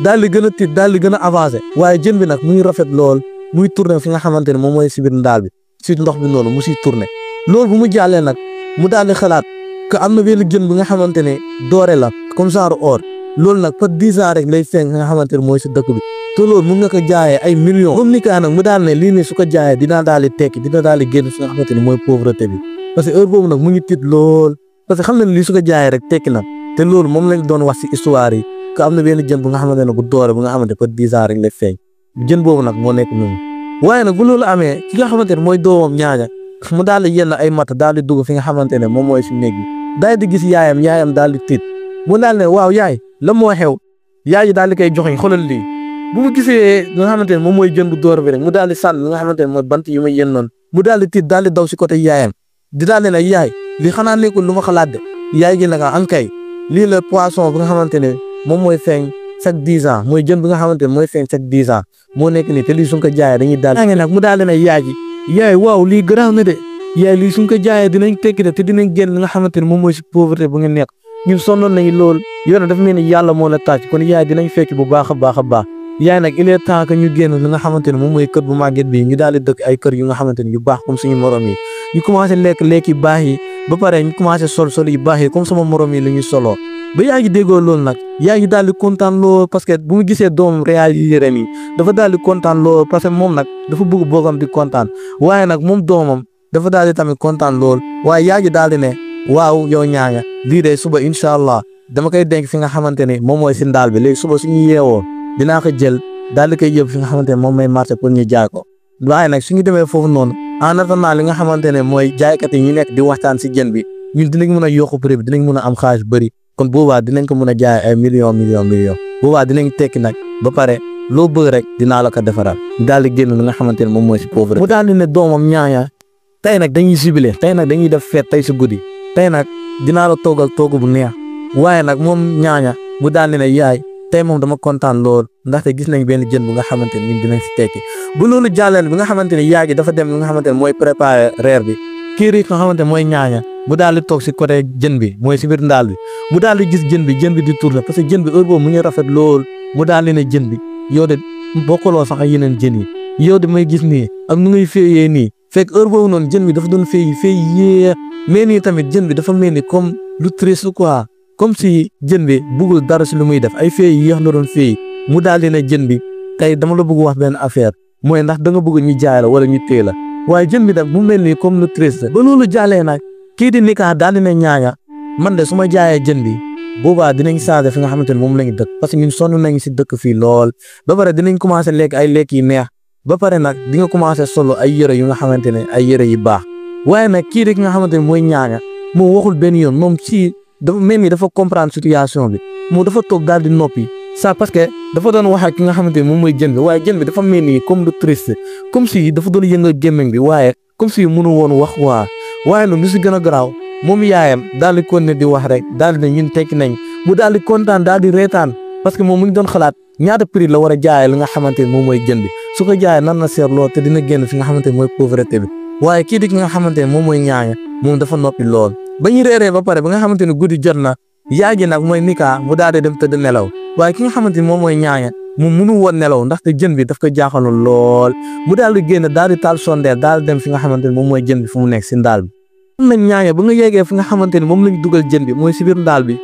daal di gën a tiit daal di gën a avancé waaye jën bi nag mu ngi rafet lool muy tourné fi nga xamante ne moom mooy si biir ndaal bi si ndox bi noonu mu siy tourné loolu bu mu jàllee nag mu daal di xalaat que am na benn jën bi nga xamante ne doore la comme genre or loolu nag par 10 ans rek lay feeñ nga xamante ne mooy si dëkk bi te loolu mun nga ko jaayee ay millions comme Nika nag mu daal ne lii nii su ko jaayee dinaa daal di tekki dina daal di génn fi nga xamante ne mooy pauvreté bi parce que heure boobu nag mu ngi tiit lool parce que xam na ne lii su ko jaayee rek tekki na te loolu moom lañ doon wax si histoire yi que am na benn jën bu nga xamante ne bu doore bu nga xamante par 10 ans rek lay feeñ jën boobu nag moo nekk noonu waaye nag bu loolu amee ki nga xamante ne mooy doomam ñaaña mu daal di yenn ay mat daal di dugg fi nga xamante ne moom mooy si néeg bi daal di gis yaayam daal di tiit mu daal ne waaw yaay la moo xew yaay ji daal di koy joxe xoolal lii bu mu gisee nga xamante ne moom mooy jën bu door bi rek mu daal di sànni nga xamante ne mooy bant yu may yennoon mu daal di tiit daal di daw si côté yaayam di daal ne nag yaay lii xanaa nekkul lu ma xalaat de yaay gi nag ankay lii la poisson bi nga xamante ne moom mooy feeñ chaque 10 ans mooy jën bi nga xamante ne mooy feeñ chaque 10 ans moo nekk nii te lii suñ ko jaayee dañuy daal nag mu daal di ne yaay ji yaay waaw lii garaaw na de yaay lii suñ ko jaayee dinañ tekki de te dinañ génn li nga xamante ne moom mooy si pauvreté bu ngeen nekk ñun sonnoon nañu lool yow dafa mel ni yàlla moo la tàcc kon yaay dinañ fekki bu baax a baax a baax yaay nag il est temps que ñu génn li nga xamante ne moom mooy kër bu màgget bi ñu daal di dëkk ay kër yu nga xamante ne yu baax comme suñu morom yi ñu commencé lekk yu baax yi ba pare ñu commencé sol yu baax yi comme sama morom yi la ñuy soloo ba yaa ngi déggoo loolu nag yaa ngi daal di kontaan lool parce que bu mu gisee doomam réalisé nii dafa daal di kontaan lool parce que moom nag dafa bëgg boogam di kontaan waaye nag moom doomam dafa daal di tamit kontaan lool waaye yaa ngi daal di ne waaw yow ñaaña lii de suba incha allah dama koy denc fi nga xamante ne moom mooy si ndaal bi léegi suba suñu yeewoo dinaa ko jël daal di koy yóbbu fi nga xamante ne moom mooy marché pour ñu jaay ko waaye nag suñu demee foofu noonu en attendant li nga xamante ne mooy jaaykat yi ñu nekk di waxtaan si jën bi ñun dinañ mën a yokku prix bi dinañ mën a am xaalis bëri kon boobaa dinañ ko mën a jaay ay millions boobaa dinañ tekki nag ba pare loo bëgg rek dinaa la ko defaral daal di génn li nga xamante ne moom mooy si pauvreté mu daal di ne doomam ñaaña tey nag dañuy jubilé tey nag dañuy def fête tey si guddi tey nag dinaa la toogal toogu bu neex waaye nag moom ñaaña mu daal di ne yaay tey moom dama kontaan lool ndaxte gis nañ benn jën bu nga xamante ne ñun dinañ si tekki bu loolu jàlleen bi nga xamante ne yaay gi dafa dem li nga xamante ne mooy préparer reer bi kii ri nga xamante ne mooy ñaaña mu daal di toog si côté jën bi mooy si biir ndaal bi mu daal di gis jën bi di tourner parce que jën bi heure boobu mu ngi rafet lool mu daal di ne jën bi yow de bokkaloo sax ak yeneen jën yi yow de may gis nii ak nu ngay féeyee nii fekk heure boobu noonu jën bi dafa doon féey yee mais nii tamit jën bi dafa mel ni comme lu triste quoi comme si jën bi bëggul dara si lu muy def ay féey yéex la doon féey mu daal di ne jën bi tey dama la bëgg wax benn affaire mooy ndax da nga bëgg ñu jaay la wala ñu téye la waaye jën bi nag mu mel nii comme lu triste ba loolu jàllee nag kii di Nika daal di ne ñaaña man de su ma jaayee jën bi boobaa dinañ changé fi nga xamante ne moom lañu dëkk parce que ñun sonn nañ si dëkk fii lool ba pare dinañ commencé lekk ay lekk yi neex ba pare nag di nga commencé solo ay yëre yu nga xamante ne ay yëre yu baax waaye nag kii rek nga xamante ne mooy ñaaña moom waxul benn yoon moom si dafa mel ni dafa comprendre situation bi moom dafa toog daal di noppi ça parce que dafa doon wax ak ki nga xamante ne moom mooy jën bi waaye jën bi dafa mel ni comme lu triste comme si dafa doon yëngal gémmiñ bi waaye comme si mënu woon wax waaye nag lu si gën a garaaw moom yaayam daal di continuer di wax rek daal di ne ñun tekki nañ mu daal di kontaan daal di reetaan parce que moom mu ngi doon xalaat ñaata prix la war a jaayee li nga xamante ne moom mooy jën bi su ko jaayee nan na seer lool te dina génn fi nga xamante ne mooy pauvreté bi waaye kii di ki nga xamante ne moom mooy ñaaña moom dafa noppi lool ba ñu reeree ba pare ba nga xamante ne guddi jot na yaay ji nag mooy Nika mu daal di dem tëdd nelaw waaye ki nga xamante ni moom mooy ñaaña mu mënu woon nelaw ndaxte jën bi daf ko jaaxaloon lool mu daal di génn daal di taal sondeel daal di dem fi nga xamante ne moom mooy jën bi fu mu nekk si ndaal bi am nañ ñaaña ba nga yéegee fi nga xamante ne moom lañ dugal jën bi mooy si biir ndaal bi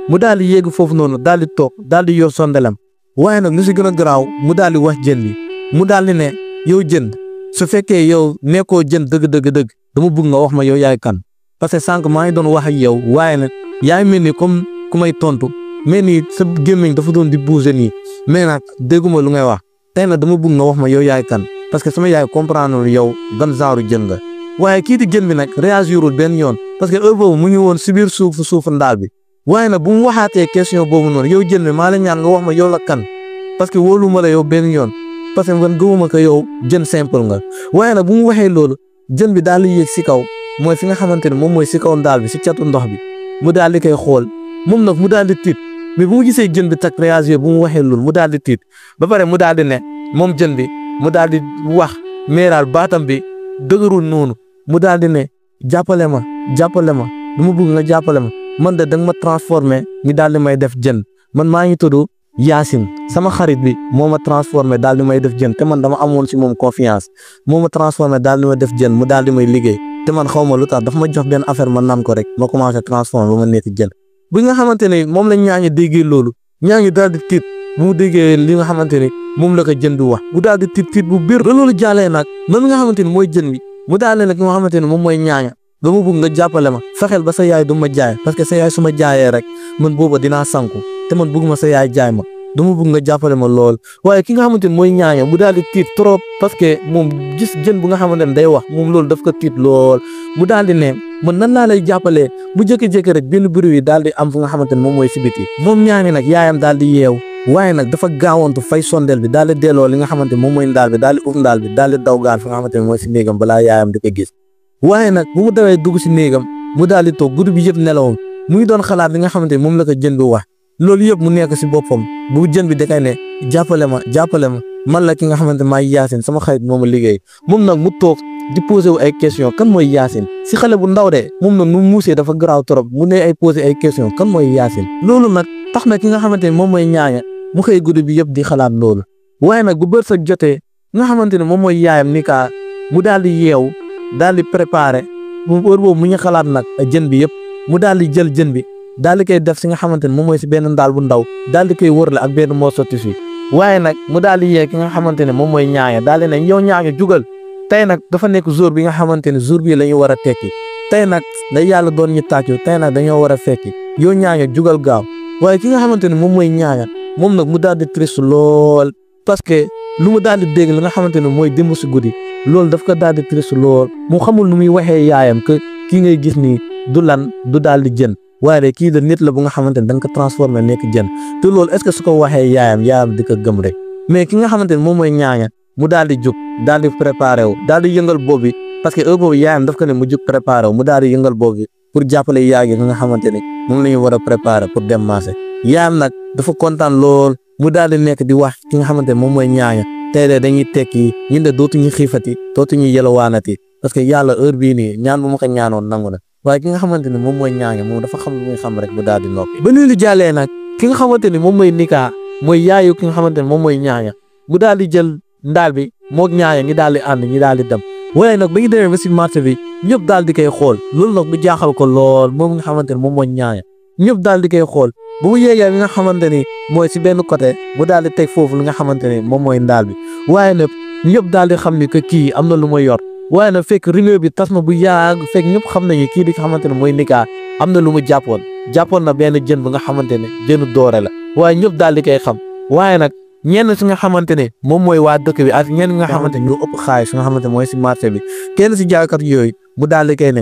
mu daal di yéegu foofu noonu daal di toog daal di yor sondelam waaye nag lu si gën a garaaw mu daal di wax jën bi mu daal di ne yow jën su fekkee yow nekkoo jën dëgg dama bëgg nga wax ma yow yaay kan parce que sànq maa ngi doon wax ak yow waaye nag yaay mel ni comme ku may tontu mais nii sa gémmiñ dafa doon di bouger nii mais nag dégguma lu ngay wax tey nag dama bëgg nga wax ma yow yaay kan parce que sama yaay comprendre yow ban genre jën nga waaye kii di jën bi nag réagirul benn yoon parce que heure boobu mu ngi woon si biir suufu ndaal bi waaye nag bu mu waxaatee question boobu noonu yow jën bi maa la ñaan nga wax ma yow la kan parce que wóolu ma la yow benn yoon parce que man gëmuma ko yow jën simple nga waaye nag bu mu waxee loolu jën bi daal di yéeg si kaw mooy fi nga xamante ne moom mooy si kaw ndaal bi si catu ndox bi mu daal di koy xool moom nag mu daal di tiit mais bu mu gisee jën bi tak réagir bu mu waxee loolu mu daal di tiit ba pare mu daal di ne moom jën bi mu daal di wax meeraal baatam bi dëgërul noonu mu daal di ne jàppale ma du ma bëgg nga jàppale ma man de danga ma transformé mi daal di may def jën man maa ngi tudd Yacine sama xarit bi moo ma transformé daal di may def jën te man dama amoon si moom confiance moo ma transformé daal di ma def jën mu daal di may liggéey te man xaw ma lu tax dafa ma jox benn affaire ma naan ko rek ma commencé transformé ba ma nekk jën bi nga xamante ne moom la ñaañu déggee loolu ñaañu daal di tiit bu mu déggee li nga xamante ne moom la ko jën bi wax mu daal di tiit bu biir loolu jàllee nag man nga xamante ne mooy jën bi mu daal leen nag nga xamante ne moom mooy ñaaña dama bëgg nga jàppale ma fexeel ba sa yaay du ma jaay parce que sa yaay su ma jaayee rek man booba dinaa sanku te man bëgg ma sa yaay jaay ma dama bëgg nga jàppale ma lool waaye ki nga xamante ne mooy ñaaña mu daal di tiit trop parce que moom gis jën bu nga xamante ne day wax moom loolu daf ko tiit lool mu daal di ne man nan laa lay jàppalee bu jékki-jékki rek benn bruit yi daal di am fu nga xamante ne moom mooy si biti moom ñaani nag yaayam daal di yeew waaye nag dafa gaawantu fay sondeel bi daal di delloo li nga xamante ne moom mooy ndaal bi daal di uf ndaal bi daal di daw gaan fi nga xamante ne mooy si néegam balaa yaayam di ko gis waaye nag bu mu dawee dugg si néegam mu daal di toog guddi bi yëpp nelawam mu ngi doon xalaat li nga xamante ne moom la ko jën bi wax loolu yëpp mu nekk si boppam bu jën bi da kay ne jàppale ma man la ki nga xamante ne maay Yacine sama xarit moom a liggéey moom nag mu toog di posé wu ay question kan mooy Yacine si xale bu ndaw de moom nag nu muusee dafa garaaw trop mu ne ay posé ay question kan mooy Yacine loolu nag tax na ki nga xamante ne moom mooy ñaaña mu xëy guddi bi yëpp di xalaat loolu waaye nag bu bër sa jotee nga xamante ne moom mooy yaayam Nika mu daal di yeew daal di préparé bu heure boobu mu ngi xalaat nag jën bi yëpp mu daal di jël jën bi daal di koy def si nga xamante ne moom mooy si benn ndaal bu ndaw daal di koy wërale ak benn morceau tissu waaye nag mu daal di yee ki nga xamante ne moom mooy ñaaña daal di ne yow ñaaña jugal tey nag dafa nekk jour bi nga xamante ne jour bii la ñu war a tekki tey nag da yàlla doon ñu tàccu tey nag dañoo war a fekki yow ñaaña jugal gaaw waaye ki nga xamante ne moom mooy ñaaña moom nag mu daal di triste lool parce que lu mu daal di dégg li nga xamante ne mooy démb si guddi loolu daf ko daal di triste lool mu xamul nu muy waxee yaayam que kii ngay gis nii du lan du daal di jën waaye kii da nit la bu nga xamante ne da nga ko transformé nekk jën te loolu est ce que su ko waxee yaayam di ko gëm rek mais ki nga xamante ne moom mooy ñaaña mu daal di jóg daal di préparé wu daal di yëngal bopp bi parce que heure boobu yaayam daf ko ne mu jóg préparé wu mu daal di yëngal bopp bi pour jàppale yaay gi nga xamante ne moom la ñu war a préparé pour dem marché yaayam nag dafa kontaan lool mu daal di nekk di wax ki nga xamante ne moom mooy ñaaña tey de dañuy tekki ñun de dootuñu xiifati dootuñu yelwaanati parce que yàlla heure bii nii ñaan bu ma ko ñaanoon nangu na waaye ki nga xamante ne moom mooy ñaaña moom dafa xam lu muy xam rek mu daal di noppi ba nii lu jàllee nag ki nga xamante ne moom mooy Nika mooy yaayu ki nga xamante ne moom mooy ñaaña mu daal di jël ndaal bi moog ñaaña ñi daal di ànd ñi daal di dem waaye nag ba ñu demee ba si marché bi ñëpp daal di koy xool loolu nag mu jaaxal ko lool moom nga xamante ne moom mooy ñaaña ñëpp daal di koy xool bu mu yeegee li nga xamante ni mooy si benn côté mu daal di teg foofu li nga xamante ne moom mooy ndaal bi waaye nag ñëpp daal di xam ni que kii am na lu ma yor waaye nag fekk rumeur bi tas na bu yàgg fekk ñëpp xam nañu kii di nga xamante ne mooy Nika am na lu mu jàppoon na benn jën bu nga xamante ne jënu doore la waaye ñëpp daal di koy xam waaye nag ñenn si nga xamante ne moom mooy waa dëkk bi ak ñenn nga xamante ne ñoo ëpp xaalis nga xamante mooy si marché bi kenn si jaaykat yooyu mu daal di koy ne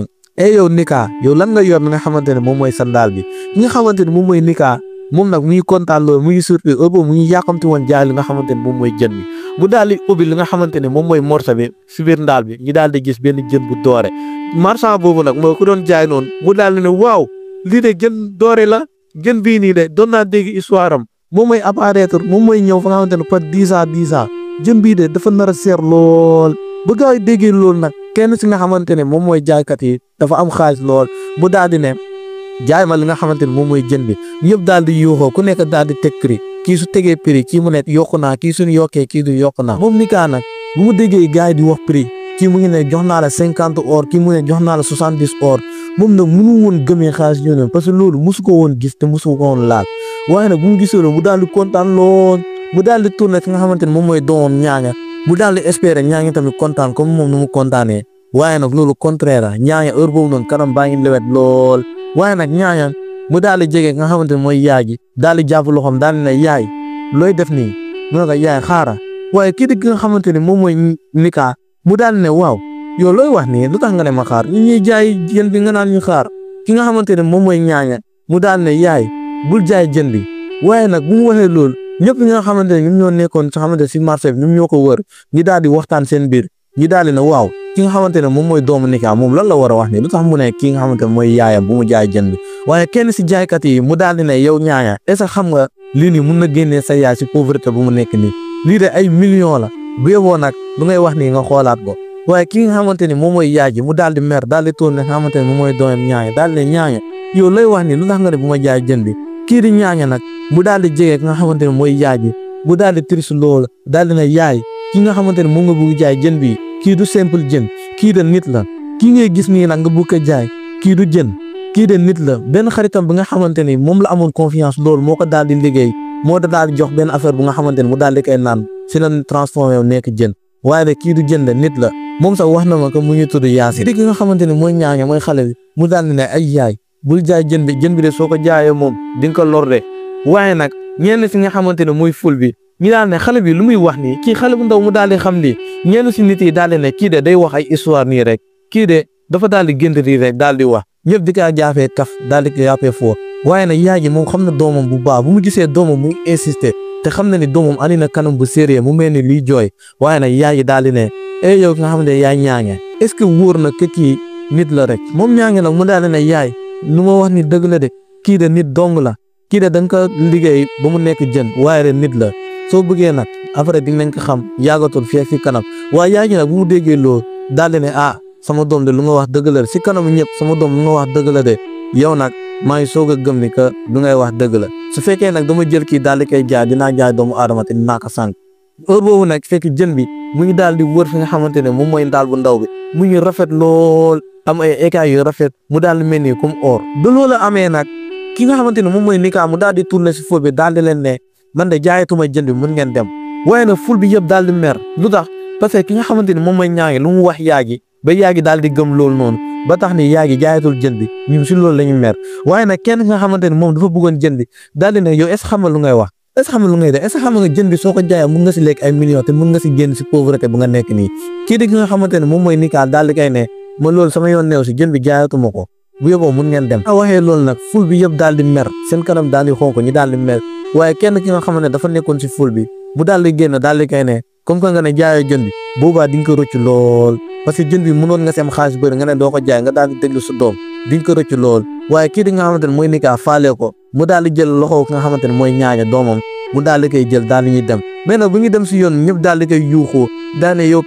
yow Nika yow lan nga yor mi nga xamante ne moom mooy sandaal bi nga xamante ne moom mooy Nika moom nag mu ngi kontaan loolu mu ngi surpris mu ngi yàqamti woon jaay li nga xamante ne moom mooy jën bi mu daal di ubbi li nga xamante ne moom mooy morceau bi si biir ndaal bi ñu daal di gis benn jën bu doore marchand boobu nag moo ko doon jaay noonu mu daal di ne waaw lii de jën doore la jën bii nii de doon naa dégg histoire am moom mooy apparaître moom mooy ñëw fa nga xamante ne par 10 ans jën bii de dafa nar a seer lool ba gars yi déggee loolu nag kenn si nga xamante ne moom mooy jaaykat yi dafa am xaalis lool mu daal di ne jaay ma li nga xamante ne moom mooy jën bi ñëpp daal di yuuxoo ku nekk daal di teg prix kii su tegee prix kii mu ne yokku naa kii suñu yokkee kii du yokku naa moom Nika nag bu mu déggee gars yi di wax prix kii mu ngi ne jox naa la 50 or kii mu ne jox naa la 70 or moom nag mënu woon gëmee xaalis yooyu parce que loolu mosu ko woon gis te mosu ko woon laal waaye nag bu mu gisee loolu mu daal di kontaan lool mu daal di tourné fi nga xamante ne moom mooy doomam ñaaña mu daal di espérer ñaaña tamit kontaan comme moom nu mu kontaanee waaye nag loolu contraire ñaaña heure boobu noonu kanam baa ngi lewet lool waaye nag ñaaña mu daal di jege nga xamante ne mooy yaay ji daal di jàpp loxoom daal di ne yaay looy def nii mu ne ko yaay xaara waaye kii di nga xamante ne moom mooy Nika mu daal di ne waaw yow looy wax nii lu tax nga ne ma xaar ñu ñuy jaay jën bi nga naan ñu xaar ki nga xamante ne moom mooy ñaaña mu daal di ne yaay bul jaay jën bi waaye nag bu mu waxee loolu ñëpp ñi nga xamante ne ñoom ñoo nekkoon ci xamante si marché bi ñoom ñoo ko wër ñi daal di waxtaan seen biir ñi daal di ne waaw ki nga xamante ne moom mooy doomu Nika moom lan la war a wax nii lu tax mu ne ki nga xamante ne mooy yaayam bu mu jaay jën bi waaye kenn si jaaykat yi mu daal di ne yow ñaaña est-ce que xam nga lii nii mun na génnee sa yaay si pauvreté bu mu nekk nii lii de ay millions la bu yeboo nag lu ngay wax nii nga xoolaat ko waaye ki nga xamante ni moom mooy yaay ji mu daal di mer daal di tourné nga xamante ne moom mooy doomam ñaaña daal di ne ñaaña yow lay wax nii lu tax nga ne bu ma jaay jën bi kii di ñaaña nag mu daal di jege nga xamante ne mooy yaay ji mu daal di triste loolu daal di ne yaay ki nga xamante ne moom nga bëgg jaay jën bi kii du simple jën kii de nit la kii ngay gis nii nag nga bëgg ko jaay kii du jën kii de nit la benn xaritam bi nga xamante ni moom la amoon confiance loolu moo ko daal di liggéey moo daal di jox benn affaire bu nga xamante ne mu daal di koy naan si la transformé wu nekk jën waaye de kii du jën de nit la moom sax wax na ma ko mu ngi tudd Yaasin ki nga xamante ne mooy ñaaña mooy xale bi mu daal di ne ay yaay bul jaay jën bi de soo ko jaayee moom di nga ko lor de waaye nag ñenn si nga xamante ne mooy ful bi ñu daal ne xale bi lu muy wax nii kii xale bu ndaw mu daal di xam lii ñenn si nit yi daal di ne kii de day wax ay histoire nii rek kii de dafa daal di gént nii rek daal di wax ñëpp di ko jaafee kaf daal di ko jàppee foo waaye nag yaay ji moom xam na doomam bu baax bu mu gisee doomam mu insister te xam na ni doomam andi na kanam bu sérieux mu mel ni liy jooy waaye nag yaay ji daal di ne yow nga xam ne yaay ñaaña est-ce que wóor na que kii nit la rek moom ñaaña nag mu daal di ne yaay lu ma wax ni dëgg la de kii de nit dong la kii de da nga ko liggéey ba mu nekk jën waaye de nit la soo bëggee nag après dinañ ko xam yàggatul fii fi kanam waaye yaay ji nag bu mu déggee loolu daal di ne sama doom de lu nga wax dëgg la si kanamu ñëpp sama doom lu nga wax dëgg la de yow nag maa ngi soog a gëm ni que lu ngay wax dëgg la su fekkee nag dama jël kii daal di koy jaay dinaa jaay doomu aadama te dinaa ko sànq heure boobu nag fekk jën bi mu ngi daal di wër fi nga xamante ne moom mooy ndaal bu ndaw bi mu ngi rafet lool am ay écailles yu rafet mu daal di mel ni comme or ba loolu amee nag ki nga xamante ne moom mooy Nika mu daal di tourné si ful bi daal di leen ne man de jaayatuma jën bi mun ngeen dem waaye nag ful bi yëpp daal di mer lu tax parce que ki nga xamante ne moom mooy ñaangi lu mu wax yaagi ba yaagi daal di gëm loolu noonu ba tax ni yaagi jaayatul jën bi ñun si loolu la ñu mer waaye nag kenn nga xamante ne moom dafa bëggoon jën bi daal di ne yow est-ce que xam nga lu ngay wax est-ce que xam nga lu ngay def est-ce que xam nga jën bi soo ko jaayee mun nga si lekk ay millions te mun nga si génn si pauvreté bu nga nekk nii kii di ki nga xamante ne moom mooy Nika daal di koy ne ma loolu sama yoon neew si jën bi jaayatuma ko bu yóbboo mun ngeen dem waxee loolu nag ful bi yëpp daal di mer seen kanam daal di xonk ñi daal di mer waaye kenn ki nga xamante ne dafa nekkoon si ful bi mu daal di génn daal di koy ne comme que nga ne jaayoo jën bi boobaa di nga ko rëcc lool parce que jën bi mënoon nga si am xaalis bëri nga ne doo ko jaay nga daal di déglu sa doom di nga ko rëcc lool waaye kii di nga xamante ne mooy Nika faale ko mu daal di jël loxo ki nga xamante ne mooy ñaaña doomam mu daal di koy jël daal di ñuy dem mais nag bu ñu dem si yoon ñëpp daal di koy yuuxoo daal ne yow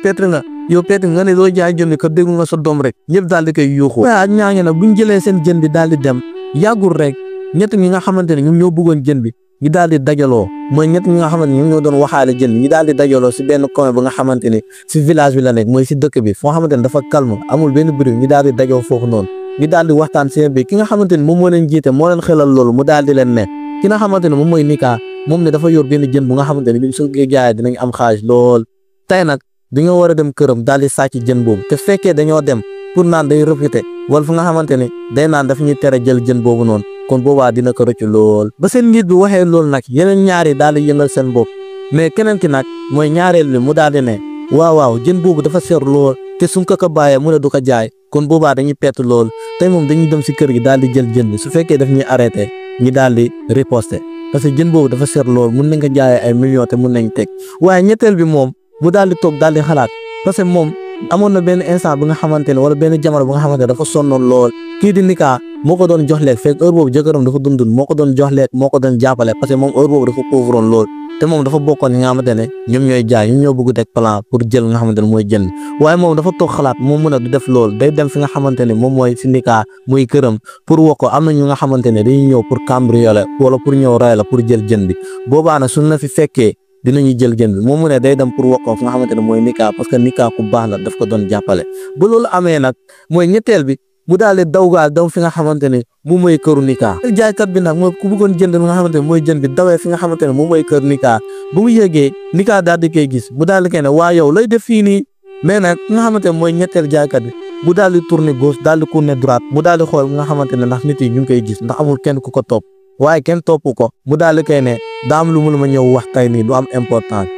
Petre nga ne doo jaay jën bi ko déglu nga sa doom rek ñëpp daal di koy yuuxoo waaye ak ñaaña nag bu ñu jëlee seen jën bi daal di dem yàggul rek ñett ñi nga xamante ne ñoom ñoo bëggoon jën bi ñi daal di dajaloo mooy ñett ñi nga xamante ne ñoom ñoo doon waxaale jën bi ñi daal di dajaloo si benn coin ba nga xamante ni si village bi la nekk mooy si dëkk bi foo xamante ne dafa calme amul benn bruit ñi daal di dajoo foofu noonu ñi daal di waxtaan seen bi ki nga xamante ne moom moo leen jiite moo leen xelal loolu mu daal di leen ne ki nga xamante ne moom mooy Nika moom ne dafa yor benn jën bu nga xamante ne bi su ko jaayee dinañ am xaalis lool tey nag dañoo war a dem këram daal di sàcc jën boobu te fekkee dañoo dem pour naan day refité wala fu nga xamante ne day naan dafa ñuy tere jël jën boobu noonu kon boobaa dina ko rëcc lool. ba seen njiit bi waxee loolu nag yeneen ñaari daal di yëngal seen bopp mais keneen ki nag mooy ñaareel bi mu daal di ne waaw jën boobu dafa seer lool te suñ ko bàyyee mu ne du ko jaay kon boobaa dañuy pett lool tey moom dañuy dem si kër gi daal di jël jën bi su fekkee daf ñuy arrêté ñi daal di riposter parce que jën boobu dafa seer lool mun nañ ko jaayee ay millions te mun nañ teg waaye ñetteel bi moom mu daal di toog daal di xalaat parce que moom amoon na benn instant bi nga xamante ne wala benn jamono bi nga xamante ne dafa sonnoon lool kii di Nika moo ko doon jox lekk fekk heure boobu jëkkëram dafa dundul moo ko doon jox lekk moo ko doon jàppale parce que moom heure boobu dafa pauvroon lool te moom dafa bokkoon ñi nga xamante ne ñoom ñooy jaay ñoom ñoo bëgg teg plan pour jël nga xamante ne mooy jënd waaye moom dafa toog xalaat moom mën a du def lool day dem fi nga xamante ne moom mooy si Nika muy këram pour woo ko am na ñu nga xamante ne dañuy ñëw pour cambrioler wala pour ñëw ray la pour jël jën bi boobaa nag suñ la fi fekkee dinañu jël jën bi moom mu ne day dem pour woo ko fi nga xamante ne mooy Nika parce que Nika ku baax la daf ko doon jàppale ba loolu amee nag mooy ñetteel bi mu daal di daw fi nga xamante ne moom mooy këru Nika jaaykat bi nag mooy ku bëggoon jënd nga xamante ne mooy jën bi dawee fi nga xamante ne moom mooy kër Nika bu mu yéegee Nika daal di koy gis mu daal di koy ne waa yow lay def fii nii mais nag nga xamante ne mooy ñetteel jaaykat bi mu daal di tourner gauche daal di tourner droite mu daal di xool nga xamante ne ndax nit yi ñu ngi koy gis ndax amul kenn ku ko topp waaye kenn topp ko mu daal di koy ne daa am lu mu la ma ñëw wax tey nii du am importance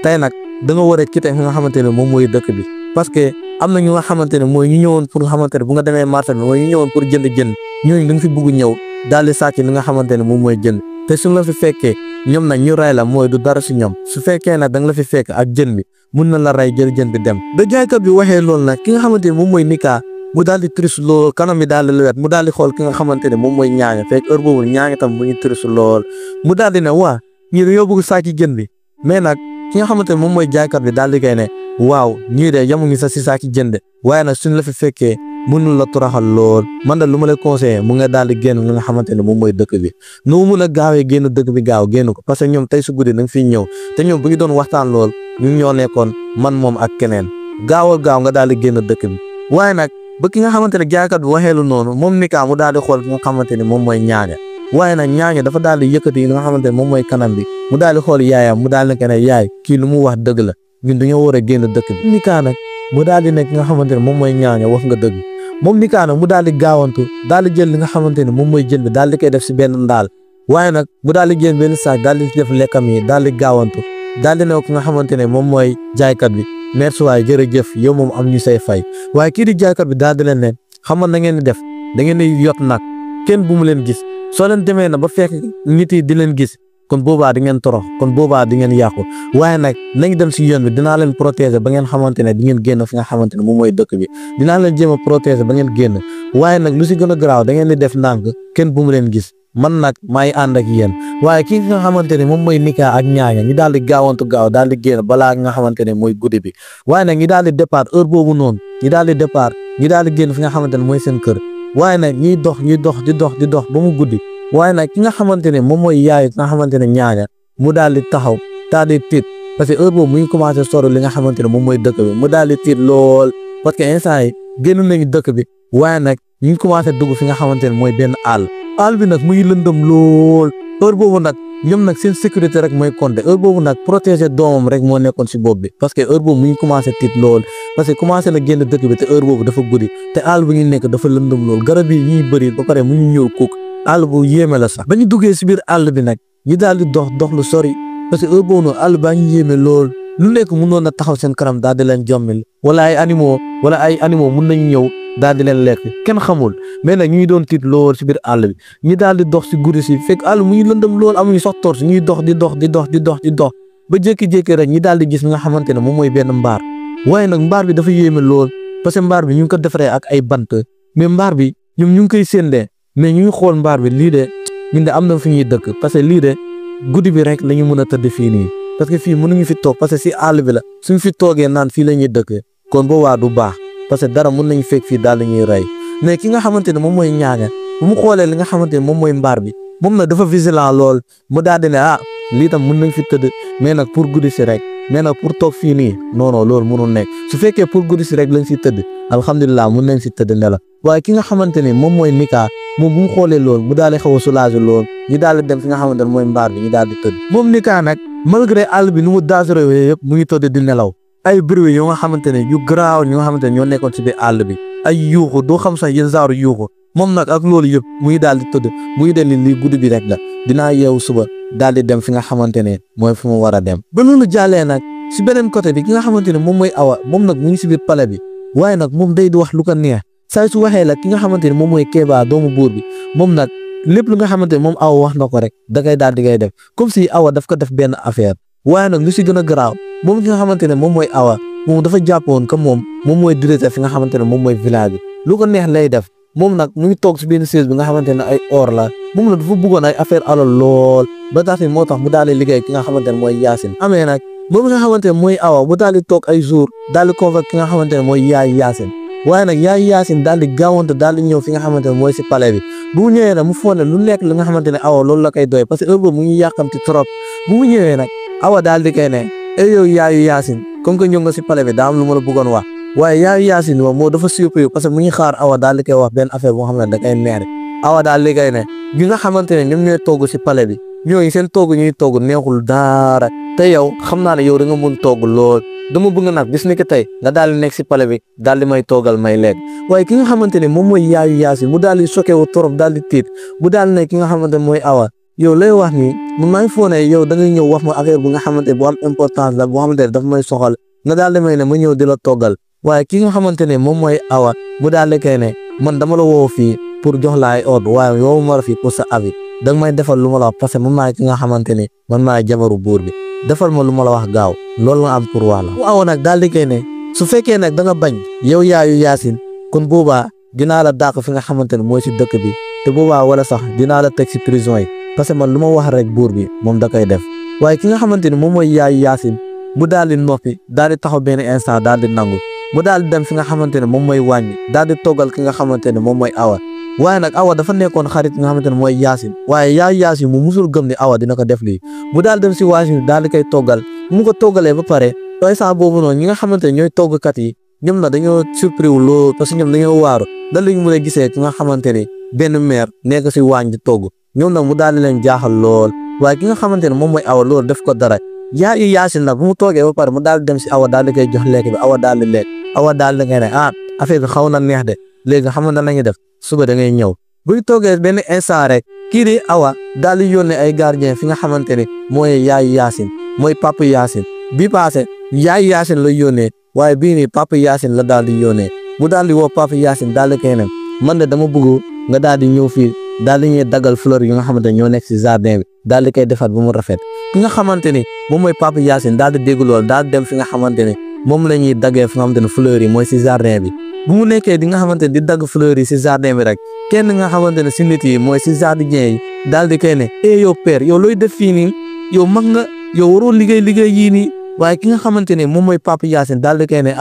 tey nag da nga war a quitter fi nga xamante ne moom mooy dëkk bi parce que am na ñu nga xamante ne mooy ñu ñëwoon pour nga xamante ne bu nga demee marché bi mooy ñu ñëwoon pour jënd ñooñu da nga fi bugg ñëw daal di sàcc li nga xamante ne moom mooy jënd te suñ la fi fekkee ñoom nag ñu rey la mooy du dara si ñoom su fekkee nag da nga la fi fekk ak jën bi mun na la rey jël jën bi dem da jaaykat bi waxee loolu nag ki nga xamante ne moom mooy Nika mu daal di triste lool kanam mi daal di lewet mu daal di xool ki nga xamante ne moom mooy ñaaña fekk heure boobu ñaaña tam mu ngi triste lool mu daal di ne waa ñii dañoo bëgg sàcc jën bi mais nag ki nga xamante ne moom mooy jaaykat bi daal di koy ne waaw ñii de yamuñu sa si sàcc jën de waaye nag suñ la fi fekkee mënul la turaxal lool man de lu ma lay conseillé mu nga daal di génn nga xamante ne moom mooy dëkk bi nu mu mun a gaawee génn dëkk bi gaaw génn ko parce que ñoom tey su guddi da nga fiy ñëw te ñoom bu ñu doon waxtaan lool ñu ñoo nekkoon man moom ak keneen gaawal gaaw nga daal di génn dëkk bi waaye nag ba ki nga xamante ne jaaykat bi waxeelu noonu moom Nika mu daal di xool ki nga xamante ne moom mooy ñaaña waaye nag ñaaña dafa daal di yëkkati li nga xamante ne moom mooy kanam bi mu daal di xool yaayam mu daal di ne yaay kii lu mu wax dëgg la ñun dañoo war a génn dëkk bi Nika nag mu daal di nekk nga xamante ne moom mooy ñaaña wax nga dëgg moom Nika nag mu daal di gaawantu daal di jël li nga xamante ne moom mooy jën bi daal di koy def si benn ndaal waaye nag mu daal di jël benn saak daal di def lekkam yi daal di gaawantu daal di ne ki nga xamante ne moom mooy jaaykat bi merci waay jërëjëf yow moom am ñu say fay waaye kii di jaaykat bi daal di leen ne xamoon na ngeen di def da ngeen di yot nag kenn bu mu leen gis soo leen demee na ba fekk nit yi di leen gis kon boobaa di ngeen torox kon boobaa di ngeen yàqu waaye nag nañ dem si yoon bi dinaa leen protéger ba ngeen xamante ne di ngeen génn fi nga xamante ne moom mooy dëkk bi dinaa leen jéem a protéger ba ngeen génn waaye nag lu si gën a garaaw da ngeen di def ndànk kenn bu mu leen gis man nag maay ànd ak yéen waaye kii nga xamante ne moom mooy Nika ak ñaaña ñi daal di gaawantu gaaw daal di génn balaa nga xamante ne mooy guddi bi waaye nag ñi daal di départ heure boobu noonu ñi daal di départ ñi daal di génn fi nga xamante ne mooy seen kër waaye nag ñiy dox di dox ba mu guddi waaye nag ki nga xamante ne moom mooy yaayu nga xamante ne ñaaña mu daal di taxaw daal di tiit parce que heure boobu mu ngi commencé sori li nga xamante ne moom mooy dëkk bi mu daal di tiit lool parce que instant yi génn nañu dëkk bi waaye nag ñu ngi commencé dugg fi nga xamante ne mooy benn àll bi nag mu ngi lëndëm lool heure boobu nag ñoom nag seen sécurité rek mooy compté heure boobu nag protéger doomam rek moo nekkoon si bopp bi parce que heure boobu mu ngi commencé tiit lool parce que commencé na génn dëkk bi te heure boobu dafa guddi te àll bi ñu nekk dafa lëndëm lool garab yi ñuy bëri ba pare mu ñu ñëw kuk àll bu yéeme la sax ba ñu duggee si biir àll bi nag ñi daal di dox lu sori parce que heure boobu noonu àll baa ñu yéeme lool lu nekk mënoon na taxaw seen kanam daal di leen jommil wala ay animaux mun nañu ñëw daal di leen lekk kenn xamul mais nag ñuy doon tiit lool si biir àll bi ñi daal di dox si guddi si fekk àll mu ngi lëndëm lool amuñu sax torche ñuy dox di dox ba jékki-jékki rek ñi daal di gis nga xamante ne moom mooy benn mbaar waaye nag mbaar bi dafa yéeme lool parce que mbaar bi ñu ngi ko defaree ak ay bant mais mbaar bi ñoom ñu ngi koy séendee mais ñu ngi xool mbaar bi lii de ñun de am na fi ñuy dëkk parce que lii de guddi bi rek la ñu mën a tëdd fii nii parce que fii mënuñu fi toog parce que si àll bi la suñ fi toogee naan fii la ñuy dëkk kon boobaa du baax parce que dara mën nañu fekk fii daal la ñuy rey mais ki nga xamante ne moom mooy ñaaña bu mu xoolee li nga xamante ne moom mooy mbaar bi moom nag dafa vigilant lool mu daal di ne lii tam mën nañ fi tëdd mais nag pour guddi si rek mais nag pour toog fii nii non loolu mënul nekk su fekkee pour guddi si rek lañ si tëdd alhamdulilah mën nañ si tëdd ne la waaye ki nga xamante ne moom mooy Nika moom bu mu xoolee lool mu daal di xaw a soulager lool ñu daal di dem fi nga xamante ne mooy mbaar bi ñu daal di tëdd moom Nika nag malgré àll bi nu mu dangereux yëpp mu ngi tëdd di nelaw ay bruit yoo nga xamante ne yu garaaw ñoo nga xamante ne ñoo nekkoon ci biir àll bi ay yuuxu doo xam sax yéen genre yuuxu moom nag ak loolu yëpp muy daal di tëdd muy dem ni lii guddi bi rek la dinaa yeewu suba daal di dem fi nga xamante ne mooy fu mu war a dem. ba loolu jàllee nag si beneen côté bi ki nga xamante ne moom mooy Awa moom nag mu ngi si biir palais bi waaye nag moom day di wax lu ko neex saa su waxee la ki nga xamante ne moom mooy Kéba doomu buur bi moom nag lépp lu nga xamante ne moom Awa wax na ko rek da ngay daal di ngay def comme si Awa daf ko def benn affaire waaye nag lu si gën a garaaw moom ki nga xamante ne moom mooy Awa moom dafa jàppoon que moom mooy directeur fi nga xamante ne moom mooy village bi lu ko neex lay def moom nag mu ngi toog si benn siège bi nga xamante ne ay or la moom nag dafa bëggoon ay affaire alal lool ba tax moo tax mu daal di liggéey ki nga xamante ne mooy Yacine amee nag moom nga xamante ne mooy Awa mu daal di toog ay jour daal di convoqué ki nga xamante ne mooy yaay Yacine waaye nag yaay Yacine daal di gaawante daal di ñëw fi nga xamante ne mooy si palais bi bu mu ñëwee nag mu foog ne lu nekk li nga xamante ne Awa loolu la koy doy parce que heure boobu mu ngi yàqamti trop bu mu ñëwee nag Awa daal di koy ne yow yaayu Yacine comme que ñëw nga si palais bi daa am lu ma la bëggoon wax waaye yaayu Yacine moom moo dafa surpris parce que mu ngi xaar Awa daal di koy wax benn affaire boo xam ne da koy neex Awa daal di koy ne ñi nga xamante ne ñoom ñooy togg si palais bi ñooñu seen togg ñuy togg neexul dara te yow xam naa ne yow da nga mën togg lool dama bëgg nag bis ni que tey nga daal di nekk si palais bi daal di may toggal may lekk waaye ki nga xamante ne moom mooy yaayu Yacine mu daal di choqué wu trop daal di tiit mu daal di ne ki nga xamante ne mooy Awa yow lay wax nii man maa ngi foog ne yow da ngay ñëw wax ma affaire bu nga xamante ne bu am importance la boo xamante ne daf may soxal nga daal di may ne ma ñëw di la toggal waaye ki nga xamante ne moom mooy Awa mu daal di koy ne man dama la woo fii pour jox la ay ordre waaye yow ma la fii pour sa avis danga may defal lu ma la wax parce que man maay ki nga xamante ne man maay jabaru buur bi defal ma lu ma la wax gaaw loolu nga am pour wax la. mu Awa nag daal di koy ne su fekkee nag da nga bañ yow yaayu Yacine kon boobaa dinaa la dàq fi nga xamante ne mooy si dëkk bi te boobaa wala sax dinaa la teg si prison yi parce que man lu ma wax rek buur bi moom da koy def waaye ki nga xamante ne moom mooy yaayu Yacine mu daal di noppi daal di taxaw benn instant daal di nangu mu daal di dem fi nga xamante ne moom mooy wàññi daal di toggal ki nga xamante ne moom mooy Awa waaye nag Awa dafa nekkoon xarit nga xamante ne mooy Yacine waaye yaayu Yacine mu musul gëm ni Awa dina ko def lii mu daal dem si wàññi daal di koy toggal mu ko toggalee ba pare instant boobu noonu ñi nga xamante ne ñooy toggkat yi ñoom na dañoo surpris wu lool parce que ñoom dañoo waaru dan lañu mën a gisee ki nga xamante ne benn maire nekk si waañ di togg ñoom nag mu daal di leen jaaxal lool waaye ki nga xamante ne moom mooy Awa loolu def ko dara yaayu Yacine nag bu mu toogee ba pare mu daal di dem si Awa daal di koy jox lekk bi Awa daal di lekk Awa daal di ngay ne affaire bi xaw na neex de léegi xam nga nañu def suba da ngay ñëw buy toogee benn instant rek kii di Awa daal di yónnee ay gardien fi nga xamante ne mooy yaayu Yacine mooy papa Yacine bi passé yaayu Yacine la yónnee waaye bii nii papa Yacine la daal di yónnee mu daal di woo papa Yacine daal di koy ne man de dama bëgg nga daal di ñëw fii daal di ñuy daggal fleur yi nga xamante ne ñoo nekk si jardin bi daal di koy defaat bu mu rafet ki nga xamante ni moom mooy papa Yacine daal di dégg lool daal di dem fi nga xamante ne moom la ñuy daggee fi nga xamante ne fleur yi mooy si jardin bi bu mu nekkee di nga xamante ne di dagg fleur yi si jardin bi rek kenn nga xamante ne si nit yi mooy si jardin yi daal di koy ne yow père yow looy def fii nii yow mag nga yow waroo liggéey yii nii waaye ki nga xamante ne moom mooy papa Yacine daal di koy ne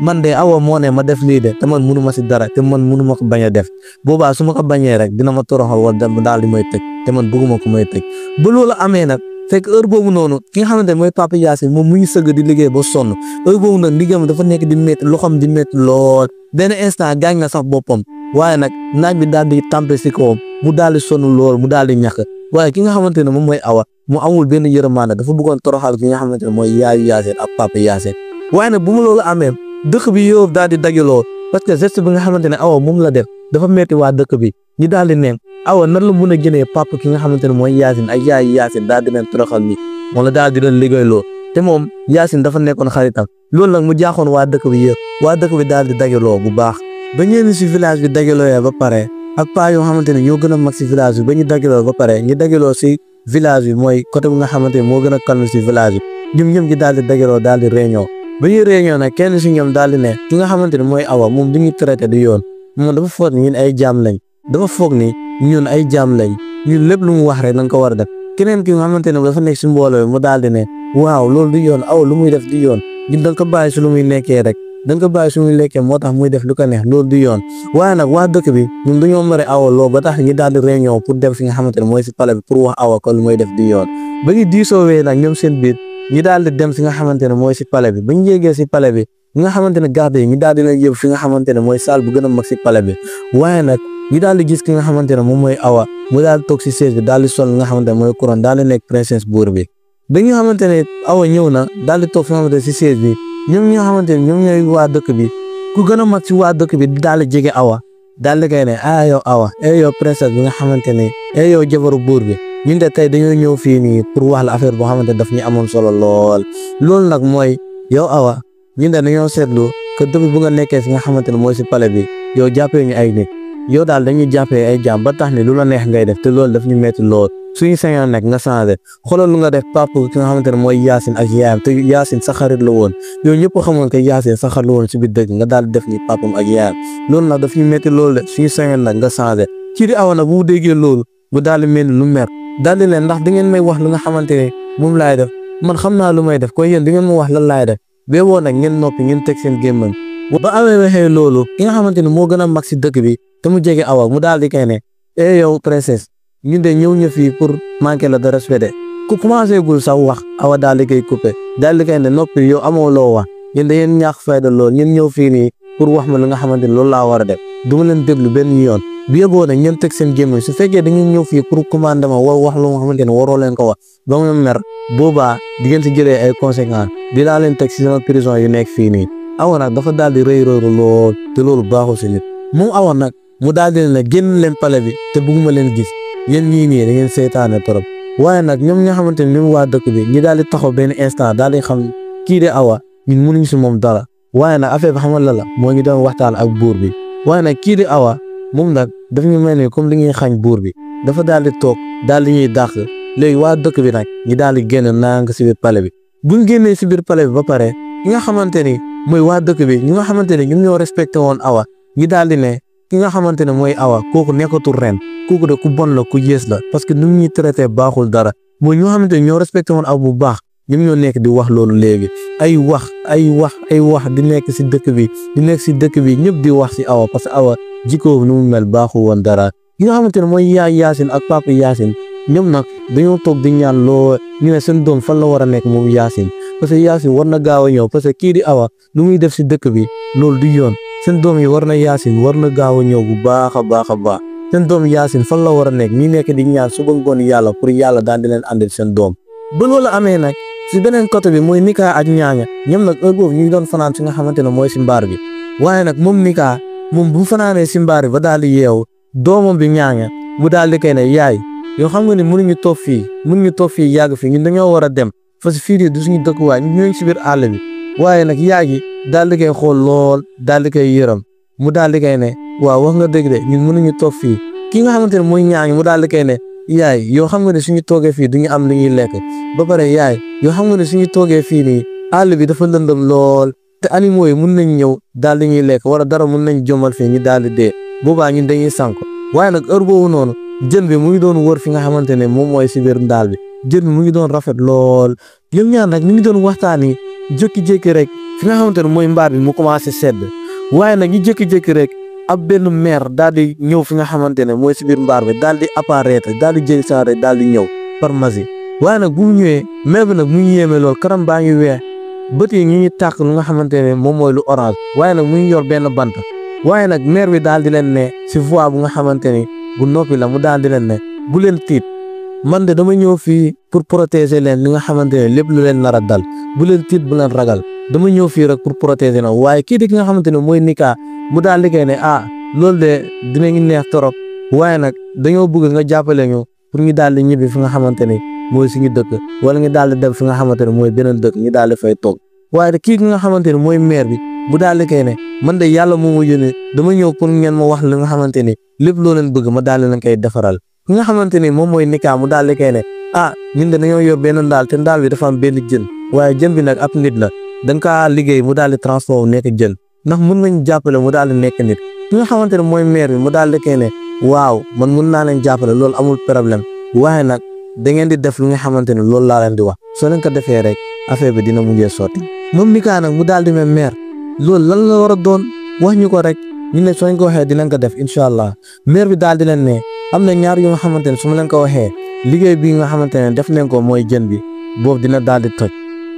man de Awa moo ne ma def lii de te man mënu ma si dara te man mënu ma ko bañ a def boobaa su ma ko bañee rek dina ma toroxal wala daal di may tëj te man bëgguma ko may tëj ba loolu amee nag fekk heure boobu noonu ki nga xamante ne mooy papa Yacine moom mu ngi sëgg di liggéey ba sonn heure boobu nag liggéeyam dafa nekk di métti loxoom di métti lool benn instant gaañ na sax boppam waaye nag naaj bi daal di tàmpe si kawam mu daal di sonn lool mu daal di ñàkk waaye ki nga xamante ne moom mooy Awa mu amul benn yërmande dafa bëggoon toroxal ki nga xamante ne mooy yaayu Yacine ak papa Yacine waaye nag bu mu loolu amee dëkk bi yóob daal di dajaloo parce que geste bi nga xamante ne Awa moom la def dafa metti waa dëkk bi ñi daal di ne Awa nan la mën a jëlee papa ki nga xamante ne mooy Yacine ak yaayu Yacine daal di leen toroxal ni wala daal di leen liggéeyloo te moom Yacine dafa nekkoon xaritam loolu nag mu jaaxoon waa dëkk bi yëpp waa dëkk bi daal di dajaloo bu baax ba ñenn si village bi dajaloo ba pare ak paa yoo xamante ne ñoo gën a mag si village bi ba ñu dajaloo ba pare ñu dajaloo si village bi mooy côté bi nga xamante ne moo gën a calme si village bi ñoom ñi daal di dajaloo daal di réunion ba ñuy réunion nag kenn si ñoom daal di ne ki nga xamante ne mooy Awa moom du ñuy traité di yoon moom dafa foog ni ñun ay jaam lañ dafa foog ni ñun ay jaam lañ ñun lépp lu mu wax rek da nga ko war a def keneen ki nga xamante ne dafa nekk si mbooloo mu daal di ne waaw loolu du yoon Awa lu muy def di yoon ñun da nga ko bàyyi si lu muy nekkee rek da nga ko bàyyi su muy lekkee moo tax muy def lu ko neex loolu du yoon waaye nag waa dëkk bi ñun dañoo mere Awa loo ba tax ñi daal di réunion pour dem fi nga xamante ne mooy si palais bi pour wax Awa ko lu muy def di yoon ba ñu diisoowee nag ñoom seen biir ñi daal di dem fi nga xamante ne mooy si palais bi ba ñu yéegee si palais bi ñi nga xamante ne garde yi ñi daal di leen yóbbu fi nga xamante ne mooy salle bu gën a mag si palais bi waaye nag ñi daal di gis ki nga xamante ne moom mooy Awa mu daal di toog si siège bi daal di sol nga xamante ne mooy couronne daal di nekk princesse buur bi ba nga xamante ne Awa ñëw na daal di toog fi nga xamante ne si siège bi ñoom ñi nga xamante ne ñoom ñooy waa dëkk bi ku gën a mag ci waa dëkk bi daal di jege Awa daal di koy ne yow Awa yow princesse bi nga xamante ne yow jabaru buur bi ñun de tey dañoo ñëw fii nii pour wax la affaire boo xamante daf ñu amoon solo lool loolu nag mooy yow Awa ñun de dañoo seetlu que depuis bu nga nekkee fi nga xamante ne mooy si palais bi yow jàppee ñu ay nit yow daal dañuy jàppee ay jaam ba tax ne lu la neex ngay def te loolu daf ñu metti lool suñu sañoon nag nga changé xoolal lu nga def papa ki nga xamante ne mooy Yacine ak yaayam te Yacine sa xarit la woon yow ñëpp xamoon que Yacine sa xarit la woon si biir dëkk nga daal di def ni papam ak yaayam loolu nag daf ñu metti loolu de suñu sañoon nag nga changé kii di Awa nag bu mu déggee loolu bu daal di mel ni lu mer daal di leen ndax di ngeen may wax lu nga xamante ne moom laay def man xam naa lu may def kon yéen di ngeen ma wax lan laay def bee woo nag ngeen noppi ngeen teg seen gémmañ ba Awa waxee loolu ki nga xamante ne moo gën a mag si dëkk bi te mu jege Awa mu daal di koy ne yow princesse ñun de ñëw ñu fii pour manquer la de respect de ku commencé gul sax wax Awa daal di koy coupé daal di koy ne noppi yow amoo loo wax yéen da ngeen ñàkk fayda lool ñun ñëw fii nii pour wax ma li nga xamante ne loolu laa war a def du ma leen déglu benn yoon bi yëgoo nag ngeen teg seen gémmiñ su fekkee da ngeen ñëw fii pour commander ma war wax lu nga xamante ne waroo leen ko wax ba mu mer boobaa di ngeen si jëlee ay conséquences di laa leen teg si sama prison yu nekk fii nii Awa nag dafa daal di rëy lool te loolu baaxul si nit moom Awa nag mu daal di ne génn leen palais bi te bëgguma leen gis yéen ñii nii da ngeen seytaane torop waaye nag ñoom nga xamante ne ñoom waa dëkk bi ñi daal di taxaw benn instant daal di xam kii de Awa ñun mënuñ si moom dara waaye nag affaire bi xamal la moo ngi doon waxtaan ak buur bi waaye nag kii di Awa moom nag daf ñu mel ni comme li ñuy xañ buur bi dafa daal di toog daal di ñuy dàq léegi waa dëkk bi nag ñi daal di génn nang si biir palais bi buñ génnee si biir palais bi ba pare ki nga xamante ni mooy waa dëkk bi ñi nga xamante ne ñoom ñoo respecté woon Awa ñi daal di ne ki nga xamante ne mooy Awa kooku nekkatul ren kooku de ku bon la ku yées la parce que nu mu ñuy traité baaxul dara mooy ñoo xamante ne ñoo respecté woon Awa bu baax ñoom ñoo nekk di wax loolu léegi ay wax di nekk si dëkk bi ñëpp di wax si Awa parce que Awa jikko nu mu mel baaxul woon dara ki nga xamante ne mooy yaay Yacine ak papa Yacine ñoom nag dañoo toog di ñaan loo ñu ne seen doom fan la war a nekk moom Yacine parce que Yacine war na gaaw a ñëw parce que kii di Awa lu muy def si dëkk bi loolu du yoon seen doom yi war na Yacine war na gaaw a ñëw bu baax a baax seen doom Yacine fan la war a nekk ñi nekk di ñaan suba ngoon yàlla pour yàlla daal di leen àndil seen doom ba loolu amee nag si beneen côté bi mooy Nika ak Ñaaña ñoom nag heure boobu ñu ngi doon fanaan si nga xamante ne mooy si mbaar bi waaye nag moom Nika moom bu fanaanee si mbaar bi ba daal di yeewu doomam bi Ñaaña mu daal di koy ne yaay yoo xam nga ne mënuñu toog fii yàgg fii ñun dañoo war a dem parce que fii nii du suñu dëkkuwaay ñu ngi si biir àll bi waaye nag yaay gi daal di koy xool lool daal di koy yërëm mu daal di koy ne waaw wax nga dëgg de ñun mënuñu toog fii ki nga xamante ne mooy Ñaaña mu daal di koy ne yaay yoo xam nga ne suñu toogee fii duñu am lu ñuy lekk ba pare yaay yoo xam nga ne suñu toogee fii nii àll bi dafa lëndëm lool te animaux yi mun nañ ñëw daal di ñuy lekk wala dara mun nañ jëmal fii ñu daal di dee boobaa ñun dañuy sànk waaye nag heure boobu noonu jën bi mu ngi doon wër fi nga xamante ne moom mooy si biir ndaal bi jën bi mu ngi doon rafet lool ñoom ñaar nag ñu ngi doon waxtaan yi jékki-jékki rek fi nga xamante ne mooy mbaar bi mu commencé sedd waaye nag ñu jékki-jékki rek ab benn meer daal di ñëw fi nga xamante ne mooy si biir mbaar bi daal di apparaître daal di jël saa rek daal di ñëw par magie waaye nag bu mu ñëwee meer bi nag mu ngi yéeme lool karam baa ngi weex bët yi ñu ngi tàkk lu nga xamante ne moom mooy lu orange waaye nag mu ngi yor benn bant waaye nag meer bi daal di leen ne si voix bu nga xamante ni bu noppi la mu daal di leen ne bu leen tiit man de dama ñëw fii pour protéger leen li nga xamante ne lépp lu leen nar a dal bu leen tiit bu leen ragal dama ñëw fii rek pour protéger na waaye kii di ki nga xamante ne mooy Nika mu daal di koy ne loolu de dina ngi neex torop waaye nag dañoo bëgg nga jàppale ñu pour ñu daal di ñibbi fi nga xamante ni mooy suñu dëkk wala ñu daal di dem fi nga xamante ne mooy beneen dëkk ñu daal di fay toog waaye kii nga xamante ne mooy maire bi mu daal di koy ne man de yàlla moo ma yónnee dama ñëw pour ngeen ma wax li nga xamante ni lépp loo leen bëgg ma daal di leen koy defaral ki nga xamante ni moom mooy Nika mu daal di koy ne ñun de dañoo yor benn ndaal te ndaal bi dafa am benn jën waaye jën bi nag ab nit la dañ kaa liggéey mu daal di transformé nekk jën ndax mun nañ jàppale mu daal di nekk nit ki nga xamante ne mooy maire bi mu daal di koy ne waaw man mun naa leen jàppale loolu amul problème waaye nag da ngeen di def lu nga xamante ne loolu laa leen di wax soo leen ko defee rek affaire bi dina mujjee sotti moom Nika nag mu daal di mel maire loolu lan la war a doon wax ñu ko rek ñu ne soo leen ko waxee dinañ ko def incha allah maire bi daal di leen ne am na ñaar yu nga xamante ne su ma leen ko waxee liggéey bi nga xamante ne def nañ ko mooy jën bi boobu dina daal di toj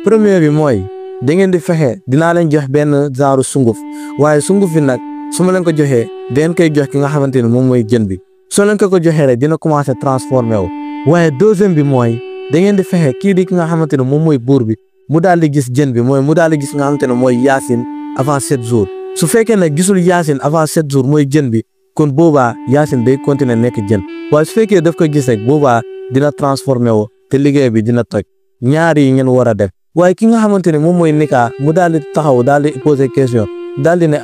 premier bi mooy da ngeen di fexe dinaa leen jox benn genre sunguf waaye sunguf bi nag su ma leen ko joxee da ngeen koy jox ki nga xamante ne moom mooy jën bi soo leen ko joxee rek dina commencé transformé wu waaye deuxième bi mooy da ngeen di fexe kii di ki nga xamante ne moom mooy buur bi mu daal di gis jën bi mooy mu daal di gis nga xamante ne mooy Yacine avant 7 jours su fekkee ne gisul Yacine avant 7 jours mooy jën bi kon boobaa Yacine day continuer nekk jën waaye su fekkee daf ko gis rek boobaa dina transformé wu te liggéey bi dina toj ñaar yi ngeen war a def waaye ki nga xamante ne moom mooy Nika mu daal di taxaw daal di poser question daal di ne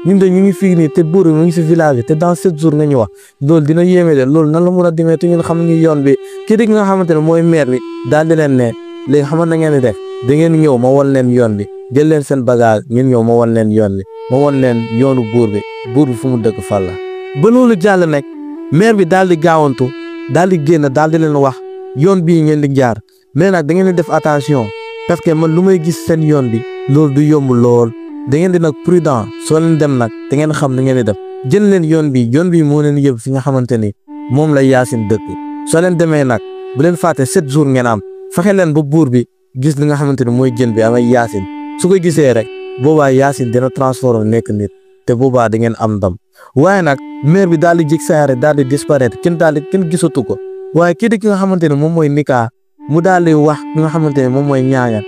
ñun de ñu ngi fii nii te buur bi mu ngi si village bi te dans 7 jours nga ñu wax loolu dina yéeme de loolu nan la mën a demee te ñun xam ngi yoon bi kii di nga xamante ne mooy maire bi daal di leen ne léegi xamal na ngeen di def da ngeen ñëw ma wan leen yoon bi jël leen seen bagage ngeen ñëw ma wan leen yoon bi ma wan leen yoonu buur bi fu mu dëkk fan la ba loolu jàll nag maire bi daal di gaawantu daal di génn daal di leen wax yoon bii ngeen di jaar mais nag da ngeen di def attention parce que man lu may gis seen yoon bi loolu du yomb lool da ngeen di nag prudent soo leen dem nag da ngeen xam na ngeen di def jël leen yoon bi moo leen yëpp fi nga xamante ni moom la Yacine dëkk soo leen demee nag bu leen fàtte 7 jours ngeen am fexe leen ba buur bi gis li nga xamante ni mooy jën bi amay Yacine su ko gisee rek boobaa Yacine dina transformé nekk nit te boobaa da ngeen am ndam waaye nag maire bi daal di jig saare daal di disparaître kenn gisatu ko waaye kii di ki nga xamante ne moom mooy Nika mu daal di wax ki nga xamante ne moom mooy ñaaña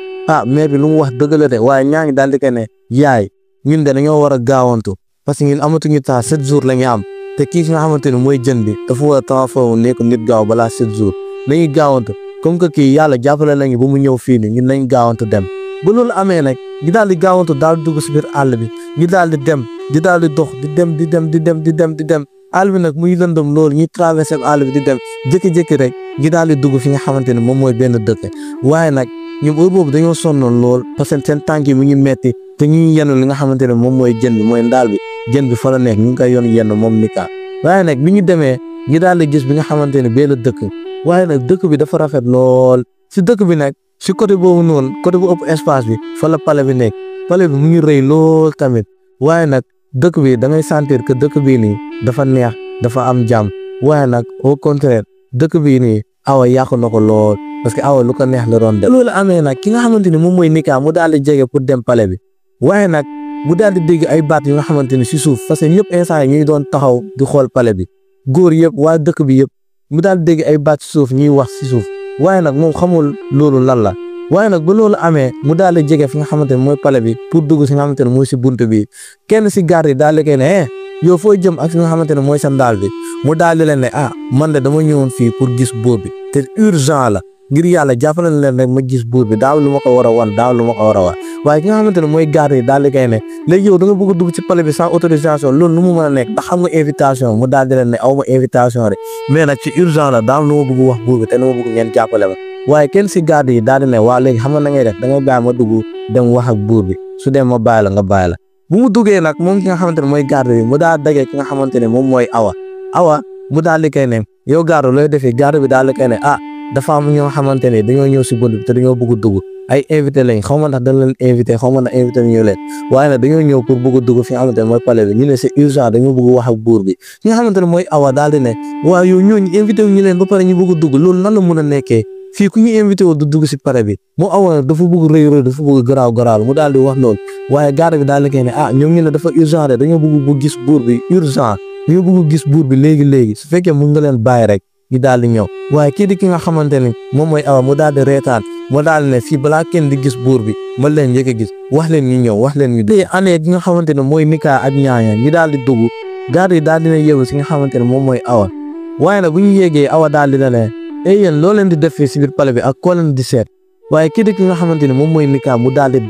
maire bi lu mu wax dëgg la de waaye ñaañi daal di ko ne yaay ñun de dañoo war a gaawantu parce que ñun amatuñu temps 7 jours la ñu am te kii nga xamante ne mooy jën bi dafa war a transformé nekk nit gaaw balaa 7 jours nañuy gaawantu comme que kii yàlla jàppale nañu ba mu ñëw fii nii ñun nañ gaawantu dem ba loolu amee nag ñu daal di gaawantu daal di dugg si biir àll bi ñu daal di dem di daal di dox di dem àll bi nag muy lëndëm loolu ñuy traversé àll bi di dem jékki-jékki rek ñu daal di dugg fi nga xamante ne moom mooy benn dëkk waaye nag ñoom heure boobu dañoo sonnoon lool parce que seen tànk yi mu ngi metti te ñu ngi yenn li nga xamante ne moom mooy jën bi mooy ndaal bi jën bi fa la nekk ñu ngi koy yoon yenn moom Nika waaye nag bi ñu demee ñu daal di gis bi nga xamante ne benn dëkk waaye nag dëkk bi dafa rafet lool si dëkk bi nag si côté boobu noonu côté bu ëpp espace bi fa la palais bi nekk palais bi mu ngi rëy lool tamit waaye nag dëkk bi da ngay sentir que dëkk bii nii dafa neex dafa am jàmm waaye nag au contraire dëkk bii nii awa yàqu na ko lool parce que awa lu ko neex la doon def loolu amee nag ki nga xamante ni moom mooy Nika mu daal di jege pour dem palais bi waaye nag mu daal di dégg ay baat yu nga xamante ni si suuf parce que ñëpp instant yi ñuy doon taxaw di xool palais bi góor yëpp waa dëkk bi yëpp mu daal di dégg ay baat si suuf ñuy wax si suuf waaye nag moom xamul loolu lan la waaye nag ba loolu amee mu daal di jege fi nga xamante ne mooy palais bi pour dugg si nga xamante ne mooy si bunt bi kenn si garde yi daal di koy ne yow foo jëm ak fi nga xamante ne mooy sa ndaal bi mu daal di leen ne man de dama ñëwoon fii pour gis buur bi te urgent la ngir yàlla jàppale leen rek ma gis buur bi daaw lu ma ko war a wan daaw lu ma ko war a wan waaye ki nga xamante ne mooy garde yi daal di koy ne léegi yow da nga bëgg a dugg ci palais bi sans autorisation loolu nu mu mën a nekk ndax xam nga invitation mu daal di leen ne aw ma invitation rek mais nag ci urgent la daaw lu ma bëgg wax buur bi te nu ma bëgg ngeen jàppale ma waaye kenn si garde yi daal di ne waa léegi xam nga na ngay def da ngay bàyyi ma dugg dem wax ak buur bi su dee ma bàyyi la nga bàyyi la bu mu duggee nag moom ki nga xamante ne mooy garde bi mu daal dagee ki nga xamante ne moom mooy awa mu daal di koy ne yow garde looy defee garde bi daal di koy ne dafa am ñoo xamante ne dañoo ñëw si bunt bi te dañoo bëgg dugg ay invité lañ xaw ma ndax dañ leen invité xaw ma ndax invité ñu leen waaye nag dañoo ñëw pour bëgg dugg fi nga xamante ne mooy palais bi ñu ne c'est urgent dañoo bëgg wax ak buur bi ki nga xamante ne mooy awa daal di ne waaw yow ñooñu invité wu ñu leen ba pare ñu bëgg dugg loolu nan la mën a nekkee fii ku ñu invité wu du dugg si palais bi mu awa dafa bëgg rëy dafa bëgg garaaw mu daal di wax loolu waaye garde bi daal di koy ne ñoom ñu ne dafa urgent de dañoo bëgg bu gis buur bi urgent dañoo bëgg gis buur bi léegi su fekkee mun nga leen bàyyi rek ñu daal di ñëw waaye kii di ki nga xamante ne moom mooy awa mu daal di reetaan mu daal di ne fii balaa kenn di gis buur bi ma leen njëkk a gis wax leen ñu ñëw wax leen ñu dee année ki nga xamante ne mooy Nika ak ñaaña ñu daal di dugg garde yi daal dina yëgu si nga xamante ne moom mooy awa waaye nag bu ñu yéegee awa daal di ne yéen loo leen di def fii si biir palais bi ak koo leen di seet waaye kii di ki nga xamante ne moom mooy Nika mu daal di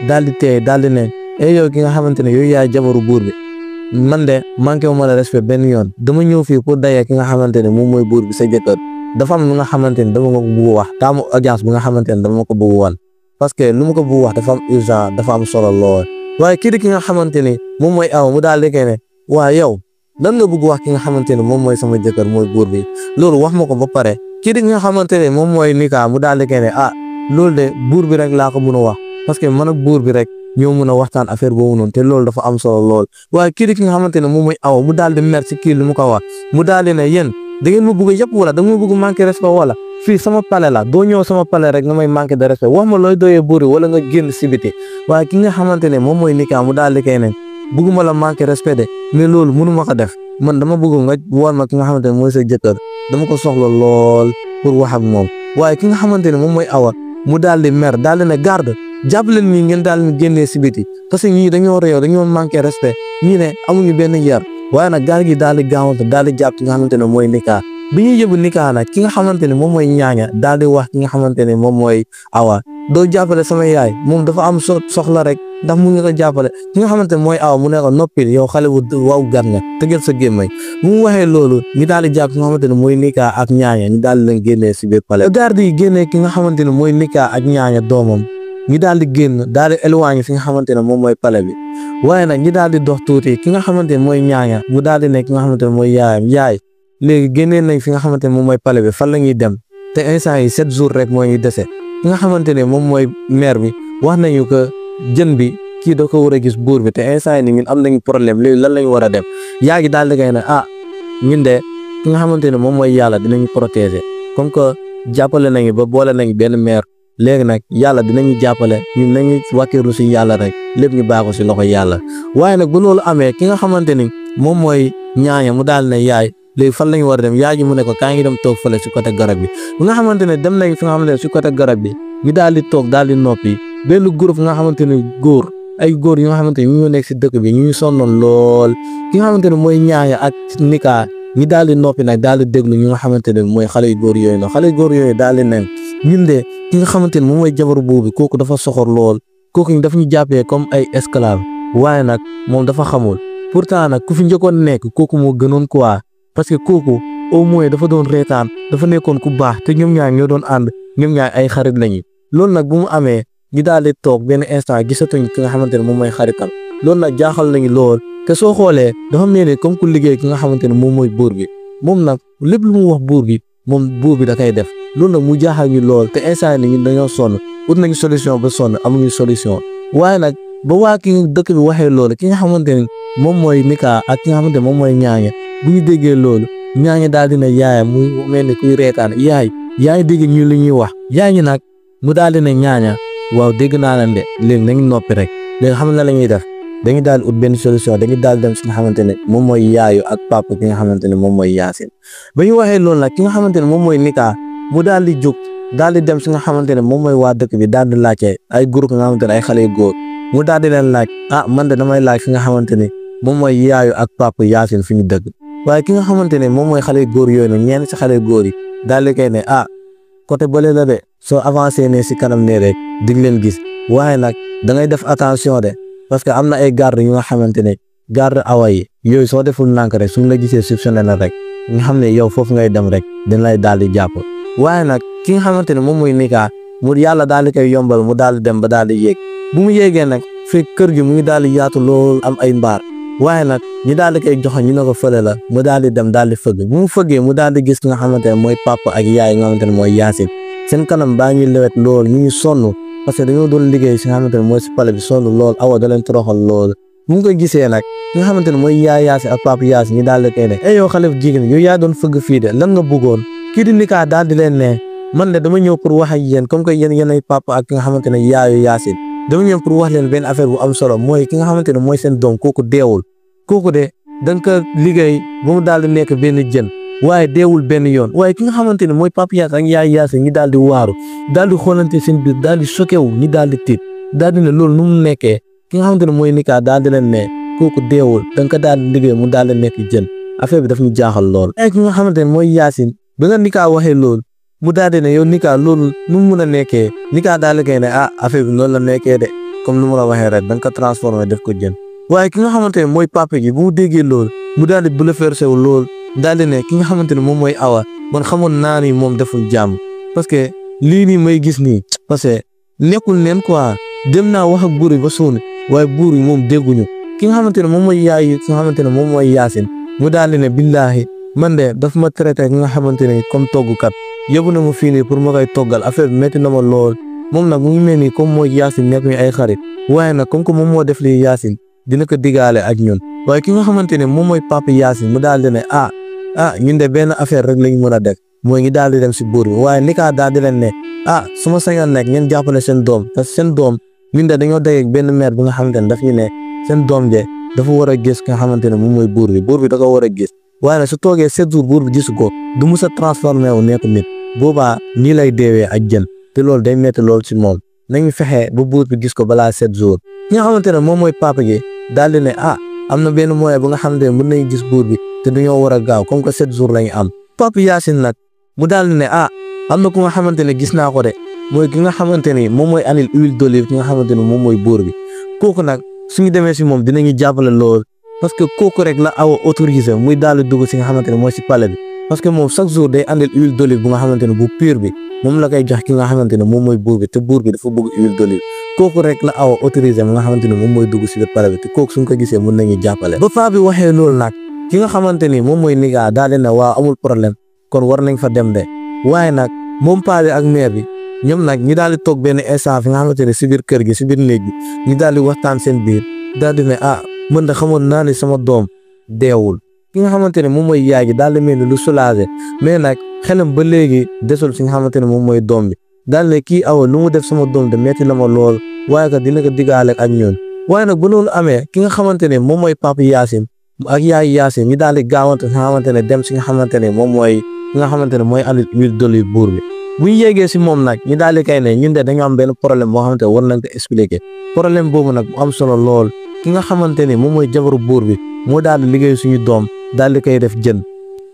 daal di teey daal di ne yow ki nga xamante ne yow yaay jabaru buur bi man de manqué wu ma la respect benn yoon dama ñëw fii pour dayee ki nga xamante ne moom mooy buur bi sa jëkkër dafa am lu nga xamante ne dama ko bëgg wax taamu audience bi nga xamante ne dama ko bëgg wan parce que lu ma ko bëgg wax dafa am urgent dafa am solo lool waaye kii di ki nga xamante ne moom mooy aw mu daal di koy ne waa yow lan nga bëgg wax ki nga xamante ne moom mooy sama jëkkër mooy buur bi loolu wax ma ko ba pare kii di nga xamante ne moom mooy Nika mu daal di koy ne loolu de buur bi rek laa ko mën a wax parce que man ak buur bi rek ñoo mën a waxtaan affaire boobu noonu te loolu dafa am solo lool waaye kii di ki nga xamante ne moom mooy aw mu daal di mer ci kii lu mu ko wax mu daal di ne yéen da ngeen ma bëgg a yëpp wala da nga ma bëgg manqué respect wala fii sama palais la doo ñëw sama palais rek nga may manqué de respect wax ma looy doyee buur bi wala nga génn si biti waaye ki nga xamante ne moom mooy Nika mu daal di koy ne bëgguma la manqué respect de mais loolu mënu ma ko def man dama bëgg nga war ma ki nga xamante ne mooy sa jëkkër dama ko soxla lool pour wax ak moom waaye ki nga xamante ne moom mooy awa mu daal di mer daal di ne garde jàpp leen ñii ngeen daal di génnee si biti parce que ñii dañoo réew dañoo manqué respect ñii ne amuñu benn yar waaye nag gaar gi daal di gaawante daal di jàpp ki nga xamante ne mooy Nika bi ñuy yóbbu Nika nag ki nga xamante ne moom mooy ñaaña daal di wax ki nga xamante ne moom mooy awa doo jàppale sama yaay moom dafa am soxla rek ndax mu ngi ko jàppale ki nga xamante ne mooy awa mu ne ko noppil yow xale bu waw gar nga tëjal sa gémmañ bu mu waxee loolu ñu daal di jàpp ki nga xamante ne mooy Nika ak ñaaña ñu daal di leen génnee si biir palais garde yi génnee ki nga xamante ne mooy Nika ak ñaaña doomam ñi daal di génn daal di éloigné fi nga xamante ne moom mooy palais bi waaye nag ñi daal di dox tuuti ki nga xamante ne mooy ñaaña mu daal di nekk ki nga xamante ne mooy yaayam yaay léegi génnee nañ fi nga xamante ne moom mooy palais bi fan la ñuy dem te instant yi 7 jours rek moo ñuy dese ki nga xamante ne moom mooy maire bi wax nañu que jën bi kii da ko war a gis buur bi te instant yi ni ñun am nañu problème léegi lan lañu war a dem yaa ngi daal di koy ne ñun de ki nga xamante ne moom mooy yàlla dinañu protéger comme que jàppale nañu ba boole nañu benn maire léegi nag yàlla dinañu jàppale ñun nañu wàkkeeru si yàlla rek lépp ñu baaxu si loxo yàlla waaye nag bu loolu amee ki nga xamante ni moom mooy ñaaña mu daal ne yaay léegi fan lañu war a dem yaay ji mu ne ko kaa ngi dem toog fële si côté garab bi bu nga xamante ne dem nañ fi nga xamante ne si côté garab bi ñu daal di toog daal di noppi benn groupe nga xamante ne ay góor yi nga xamante ne ñu nekk si dëkk bi ñu sonnoon lool ki nga xamante ne mooy ñaaña ak Nika ñi daal di noppi nag daal di déglu ñu nga xamante ne mooy xale yu góor yooyu noonu xale yu góor yooyu daal di ne ñun de ki nga xamante ne moom mooy jabaru boobu kooku dafa soxor lool kooku dafa ñu jàppee comme ay esclave waaye nag moom dafa xamul pourtant nag ku fi njëkkoon nekk kooku moo gënoon quoi parce que kooku au moins dafa doon reetaan dafa nekkoon ku baax te ñoom ñaar ñoo doon ànd ñoom ñaar ay xarit lañu loolu nag bu mu amee ñu daal di toog benn instant gisatuñ ki nga xamante ne moom mooy xaritam loolu nag jaaxal nañu lool te soo xoolee dafa mel ni comme ku liggéey ki nga xamante ne moom mooy buur bi moom nag lépp lu mu wax buur bi moom buur bi da koy def loolu nag mu jaaxal ñu lool te instant ni ñun dañoo sonn ut nañu solution ba sonn amuñu solution waaye nag ba waa ki dëkk bi waxee loolu ki nga xamante ne moom mooy Nika ak ki nga xamante ne moom mooy ñaaña bu ñu déggee loolu ñaaña daal dina yaayam mu mel ni kuy reetaan yaay ngi dégg ñu li ñuy wax yaay ñi nag mu daal dina ñaaña waaw dégg naa leen de léegi nañu noppi rek léegi xam na la ñuy def dañu daal ut benn solution dañu daal dem si nga xamante ne moom mooy yaayu ak papa ki nga xamante ne moom mooy Yaasin ba ñu waxee loolu nag ki nga xamante ne moom mooy Nika mu daal di jóg daal di dem si nga xamante ne moom mooy waa dëkk bi daal di laajte ay groupe nga xamante ne ay xale yu góor mu daal di leen laaj man de damay laaj fi nga xamante ne moom mooy yaayu ak papa Yaasin fi ñu dëgg waaye ki nga xamante ne moom mooy xale yu góor yooyu nag ñenn si xale yu góor yi daal di koy ne côté bële la de soo avancé ne si kanam ne rek di leen gis waaye nag da ngay def attention de parce que am na ay garde yu nga xamante ne garde awa yi yooyu soo deful nànk rek suñ la gisee soupçonné la rek nga xam ne yow foofu ngay dem rek dañ lay daal di jàpp waaye nag ki nga xamante ne moom mooy Nika mu yàlla daal di koy yombal mu daal di dem ba daal di yéeg bu mu yéegee nag fekk kër gi mu ngi daal di yaatu lool am ay mbaar waaye nag ñu daal di koy joxoon ñu ne ko fële la mu daal di dem daal di fëgg bu mu fëggee mu daal di gis ki nga xamante ne mooy papa ak yaay nga xamante ne mooy Yaasin seen kanam baa ngi lewet lool ñu ngi sonn parce que dañoo doon liggéey si nga xamante ne mooy si pale bi sonn lool awa da leen toroxal lool bu mu ko gisee nag ki nga xamante ne mooy yaay Yaasin ak papa Yaasin ñu daal di koy ne yow xale bu jigéen yow yaa doon fëgg fii de lan nga bëggoon kii di Nika daal di leen ne man de dama ñëw pour wax ak yéen comme que yéen ay papa ak ki nga xamante ne yaayu Yaasin dama ñëw pour wax leen benn affaire bu am solo mooy ki nga xamante ne mooy seen doom kooku deewul kooku de dañ ko liggéey ba mu daal di nekk benn jën waaye deewul benn yoon waaye ki nga xamante ne mooy papa Yaasin ak yaay Yaasin ñi daal di waaru daal di xoolante seen biir daal di choqué wu ñi daal di tiit daal di ne loolu nu mu nekkee ki nga xamante ne mooy Nika daal di leen ne kooku deewul dañ ko daal di liggéey mu daal di nekk jën affaire bi daf ñu jaaxal lool. waaye ki nga xamante ne mooy Yaasin ba nga Nika waxee loolu mu daal di ne yow Nika loolu nu mu mun a nekkee Nika daal di koy ne affaire bi noonu la nekkee de comme nu mu la waxee rek dañ ko transformé def ko jën waaye ki nga xamante ne mooy papa gi bu mu déggee loolu mu daal di bouleversé wu lool daal di ne ki nga xamante ne moom mooy awa man xamoon naa ni moom deful jàmm parce que lii nii may gis nii parce que nekkul neen quoi dem naa wax ak buur yi ba suuni waaye buur yi moom dégguñu ki nga xamante ne moom mooy yaay ki nga xamante ne moom mooy Yaasin mu daal di ne billaahi man de daf ma traité ki nga xamante ne comme toggukat yóbbu na ma fii nii pour ma koy toggal affaire bi métti na ma lool moom nag mu ngi mel ni comme mooy Yaasin nekk ñu ay xarit waaye nag comme que moom moo def lii Yaasin dina ko digaale ak ñun waaye ki nga xamante ne moom mooy papa Yaasin mu daal di ne ñun de benn affaire rek lañ mën a def mooy ngi daal di dem si buur bi waaye Nika daal di leen ne su ma sañoon nekk ngeen jàppale seen doom parce que seen doom ñun de dañoo dajeeg benn maire bi nga xamante ne daf ñu ne seen doom je dafa war a gis ki nga xamante ne moom mooy buur bi da ko war a gis waaye nag su toogee 7 jours buur bi gisu ko du mus a transformé wu nekk nit boobaa nii lay deewee ak jën te loolu day metti lool ci moom nañu fexe ba buur bi gis ko balaa 7 jours ki nga xamante ne moom mooy papa gi daal di ne am na benn moyen bu nga xamante ne mën nañu gis buur bi te duñoo war a gaaw comme que 7 jours lañu am papa Yacine nag mu daal di ne am na ku nga xamante ne gis naa ko de mooy ki nga xamante ni moom mooy andil huile d'olive ki nga xamante ne moom mooy buur bi kooku nag suñu demee si moom dinañu jàppale lool parce que kooku rek la awa autorisé muy daal di dugg si nga xamante ne mooy si palais bi parce que moom chaque jour day andil huile d'olive bu nga xamante ne bu pure bi moom la koy jox ki nga xamante ne moom mooy buur bi te buur bi dafa bëgg huile d'olive kooku rek la awa autorisé mu nga xamante ne moom mooy dugg si biir palais bi te kooku suñ ko gisee mën nañu jàppale ba paa bi waxee loolu nag ki nga xamante ni moom mooy nigaa daal di ne waa amul problème kon war nañ fa dem de waaye nag moom paa bi ak mère bi ñoom nag ñi daal di toog benn instant fi nga xamante ne si biir kër gi si biir néeg bi ñu daal di waxtaan seen biir daal di ne mën da xamoon naa ne sama doom deewul ki nga xamante ne moom mooy yaay gi daal di mel ni lu soulagé mais nag xelam ba léegi desul si nga xamante ne moom mooy doom bi daal ne kii awa lu mu def sama doom de metti na ma lool waaye kat dina ko diggaale ak ñun waaye nag bu loolu amee ki nga xamante ne moom mooy papa Yacine ak yaay Yacine ñi daal di gaawante nga xamante ne dem si nga xamante ne moom mooy ki nga xamante ne mooy andi huile d'olive buur bi bu ñu yéegee si moom nag ñu daal di kay ne ñun de dañoo am benn problème boo xamante ne war nañ ko expliquer problème boobu nag bu am solo lool ki nga xamante ne moom mooy jabaru buur bi moo daal di liggéey suñu doom daal di koy def jën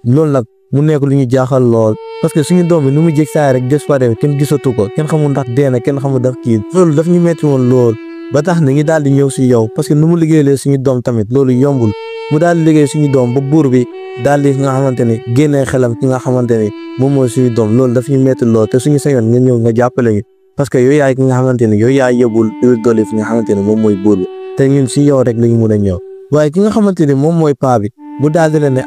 loolu nag mu nekk lu ñu jaaxal lool parce que suñu doom bi nu mu jég saay rek disparaître kenn gisatu ko kenn xamul ndax dee na kenn xamul daf kii loolu daf ñu metti woon lool ba tax na ñu daal di ñëw si yow parce que nu mu liggéeyee suñu doom tamit loolu yombul mu daal di liggéey suñu doom ba buur bi daal di nga xamante ne génnee xelam ki nga xamante ne moom mooy suñu doom loolu daf ñu metti lool te suñu sañoon nga ñëw nga jàppale ñu parce que yooyu yaay ki nga xamante ne yooyu yaay yóbbul huile d'olive fi nga xamante ne moom mooy buur bi te ñun si yow rek lañu mun a ñëw waaye ki nga xamante ne moom mooy paa bi mu daal di leen ne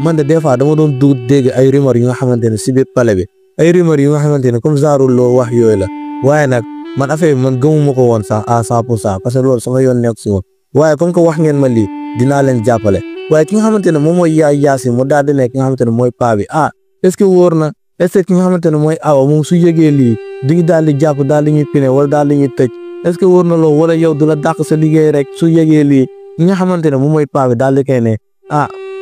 man de des fois dama doon dégg ay rumeur yu nga xamante ne si biir palais bi ay rumeur yu nga xamante ne comme genre loo wax yooyu la waaye nag man affaire bi man gëmuma ko woon sax à 100% parce que loolu sama yoon nekk si woon waaye comme que wax ngeen ma lii dinaa leen jàppale waaye ki nga xamante ne moom mooy yaay Yacine mu daal di nekk ki nga xamante ne mooy paa bi est-ce que wóor na est-ce que ki nga xamante ne mooy awa moom su yëgee lii duñu daal di jàpp daal di ñuy pine wala daal di ñuy tëj est-ce que wóor na loolu wala yow du la dàq sa liggéey rek su yëgee lii ki nga xamante ne moom mooy paa bi daal di koy ne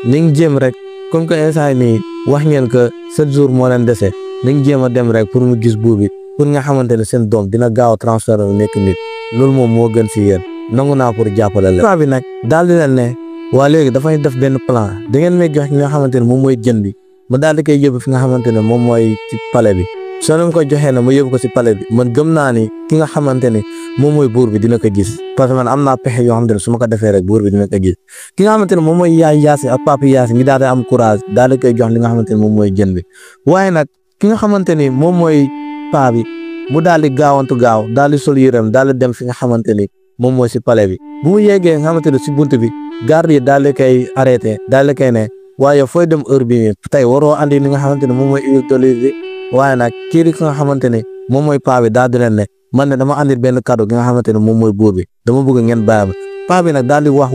nañ jéem rek comme que instant nii wax ngeen que 7 jours moo leen dese nañ jéem a dem rek pour mu gis buur bi pour nga xamante ne seen doom dina gaaw a transfert nekk nit loolu moom moo gën si yéen nangu naa pour jàppale leen. paa bi nag daal di leen ne waa léegi dafay def benn plan da ngeen may jox ki nga xamante ne moom mooy jën bi ma daal di koy yóbbu fi nga xamante ne moom mooy ci palais bi soo leen ko joxee na ma yóbbu ko si palais bi man gëm naa ni ki nga xamante ne moom mooy buur bi dina ko gis parce que man am naa pexe yoo xamante ne su ma ko defee rek buur bi dina ko gis ki nga xamante ne moom mooy yaay Yacine ak papa Yacine ngi daal di am courage daal di koy jox li nga xamante ne moom mooy jën bi waaye nag ki nga xamante ni moom mooy paa bi mu daal di gaawantu gaaw daal di sol yërëm daal di dem fi nga xamante ni moom mooy si palais bi bu mu yeggee nga xamante ne si bunt bi garde yi daal di koy arrêté daal di koy ne waaye fooy dem heure bi tey waroo andi li nga xamante ne moom mooy huile d'olive waaye nag kii ki nga xamante ne moom mooy paa bi daal di leen ne man ne dama andil benn cadeau gi nga xamante ne moom mooy buur bi dama bëgg ngeen bàyyi ma paa bi nag daal di wax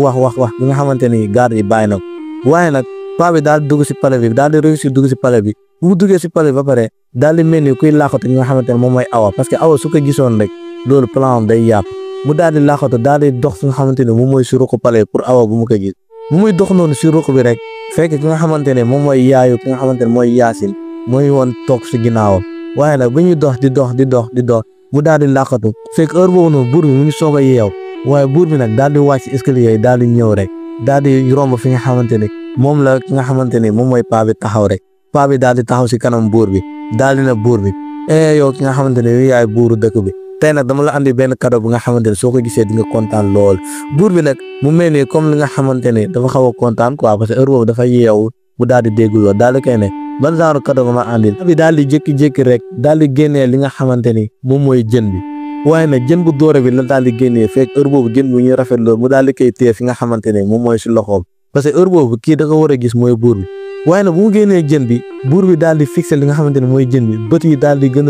bi nga xamante ni garde yi bàyyi na ko waaye nag paa bi daal di dugg si palais bi daal di réussir dugg si palais bi bu mu duggee si palais bi ba pare daal di mel ni kuy laaxatu nga xamante ne moom mooy awa parce que awa su ko gisoon rek loolu plan am day yàpp mu daal di laaxatu daal di dox fi nga xamante ne moom mooy si ruqu palais pour awa bu mu ko gis bu muy dox noonu si ruq bi rek fekk ki nga xamante ne moom mooy yaayu ki nga xamante ne mooy Yacine mooy woon toog si ginnaawam waaye nag bu ñuy dox di dox mu daal di làqatu fekk heure boobu noonu buur bi mu ngi soog a yeew waaye buur bi nag daal di wàcc si escalier yi daal di ñëw rek daal di romb fi nga xamante ne moom la ki nga xamante ne moom mooy paa bi taxaw rek paa bi daal di taxaw si kanam buur bi daal di na buur bi yow ki nga xamante ne yow yaay buuru dëkk bi tey nag dama la andi benn cadeau bu nga xamante ne soo ko gisee di nga kontaan lool buur bi nag mu mel ni comme li nga xamante ne dafa xaw a kontaan quoi parce que heure boobu dafa yeewu mu daal di dégg lool daal di koy ne ban genre cadeau nga ma andil bi daal di jékki-jékki rek daal di génnee li nga xamante ni moom mooy jën bi waaye nag jën bu doore bi la daal di génnee fekk heure boobu jën bu ñuy rafet lool mu daal di koy téye fi nga xamante ne moom mooy si loxoom parce que heure boobu kii da ko war a gis mooy buur bi waaye nag bu mu génnee jën bi buur bi daal di fixé li nga xamante ne mooy jën bi bët yi daal di gën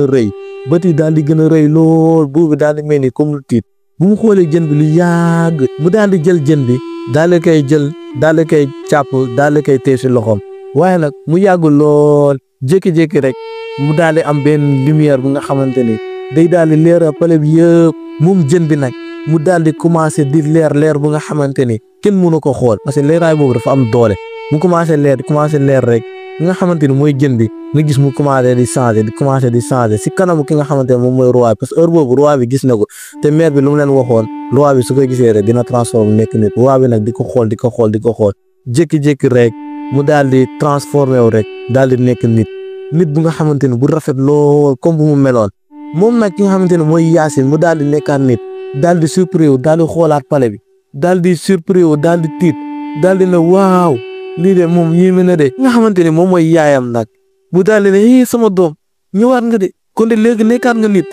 a rëy lool buur bi daal di mel ni comme lu tiit bu mu xoolee jën bi lu yàgg mu daal di jël jën bi daal di koy jël daal di koy càpp daal di koy téye si loxoom waaye nag mu yàgg lool jékki-jékki rek mu daal di am benn lumière bu nga xamante ni day daal di leeral palais bi yëpp moom jën bi nag mu daal di commencé di leer bu nga xamante ni kenn mënu ko xool parce que leeraay boobu dafa am doole mu commencé leer rek nga xamante ni mooy jën bi nga gis mu commencé di changer si kanamu ki nga xamante ne moom mooy roi parce que heure boobu roi bi gis na ko te maire bi lu mu leen waxoon roi bi su ko gisee rek dina transformer nekk nit roi bi nag di ko xool jékki-jékki rek mu daal di transformé wu rek daal di nekk nit bu nga xamante ne bu rafet lool comme bu mu meloon moom nag ki nga xamante ne mooy Yacine mu daal di nekkaat nit daal di surpris wu daal di xoolaat palais bi daal di surpris wu daal di tiit daal di ne waaw lii de moom yéeme na de nga xamante ne moom mooy yaayam nag bu daal di ne sama doom ñëwaat nga de kon de léegi nekkaat nga nit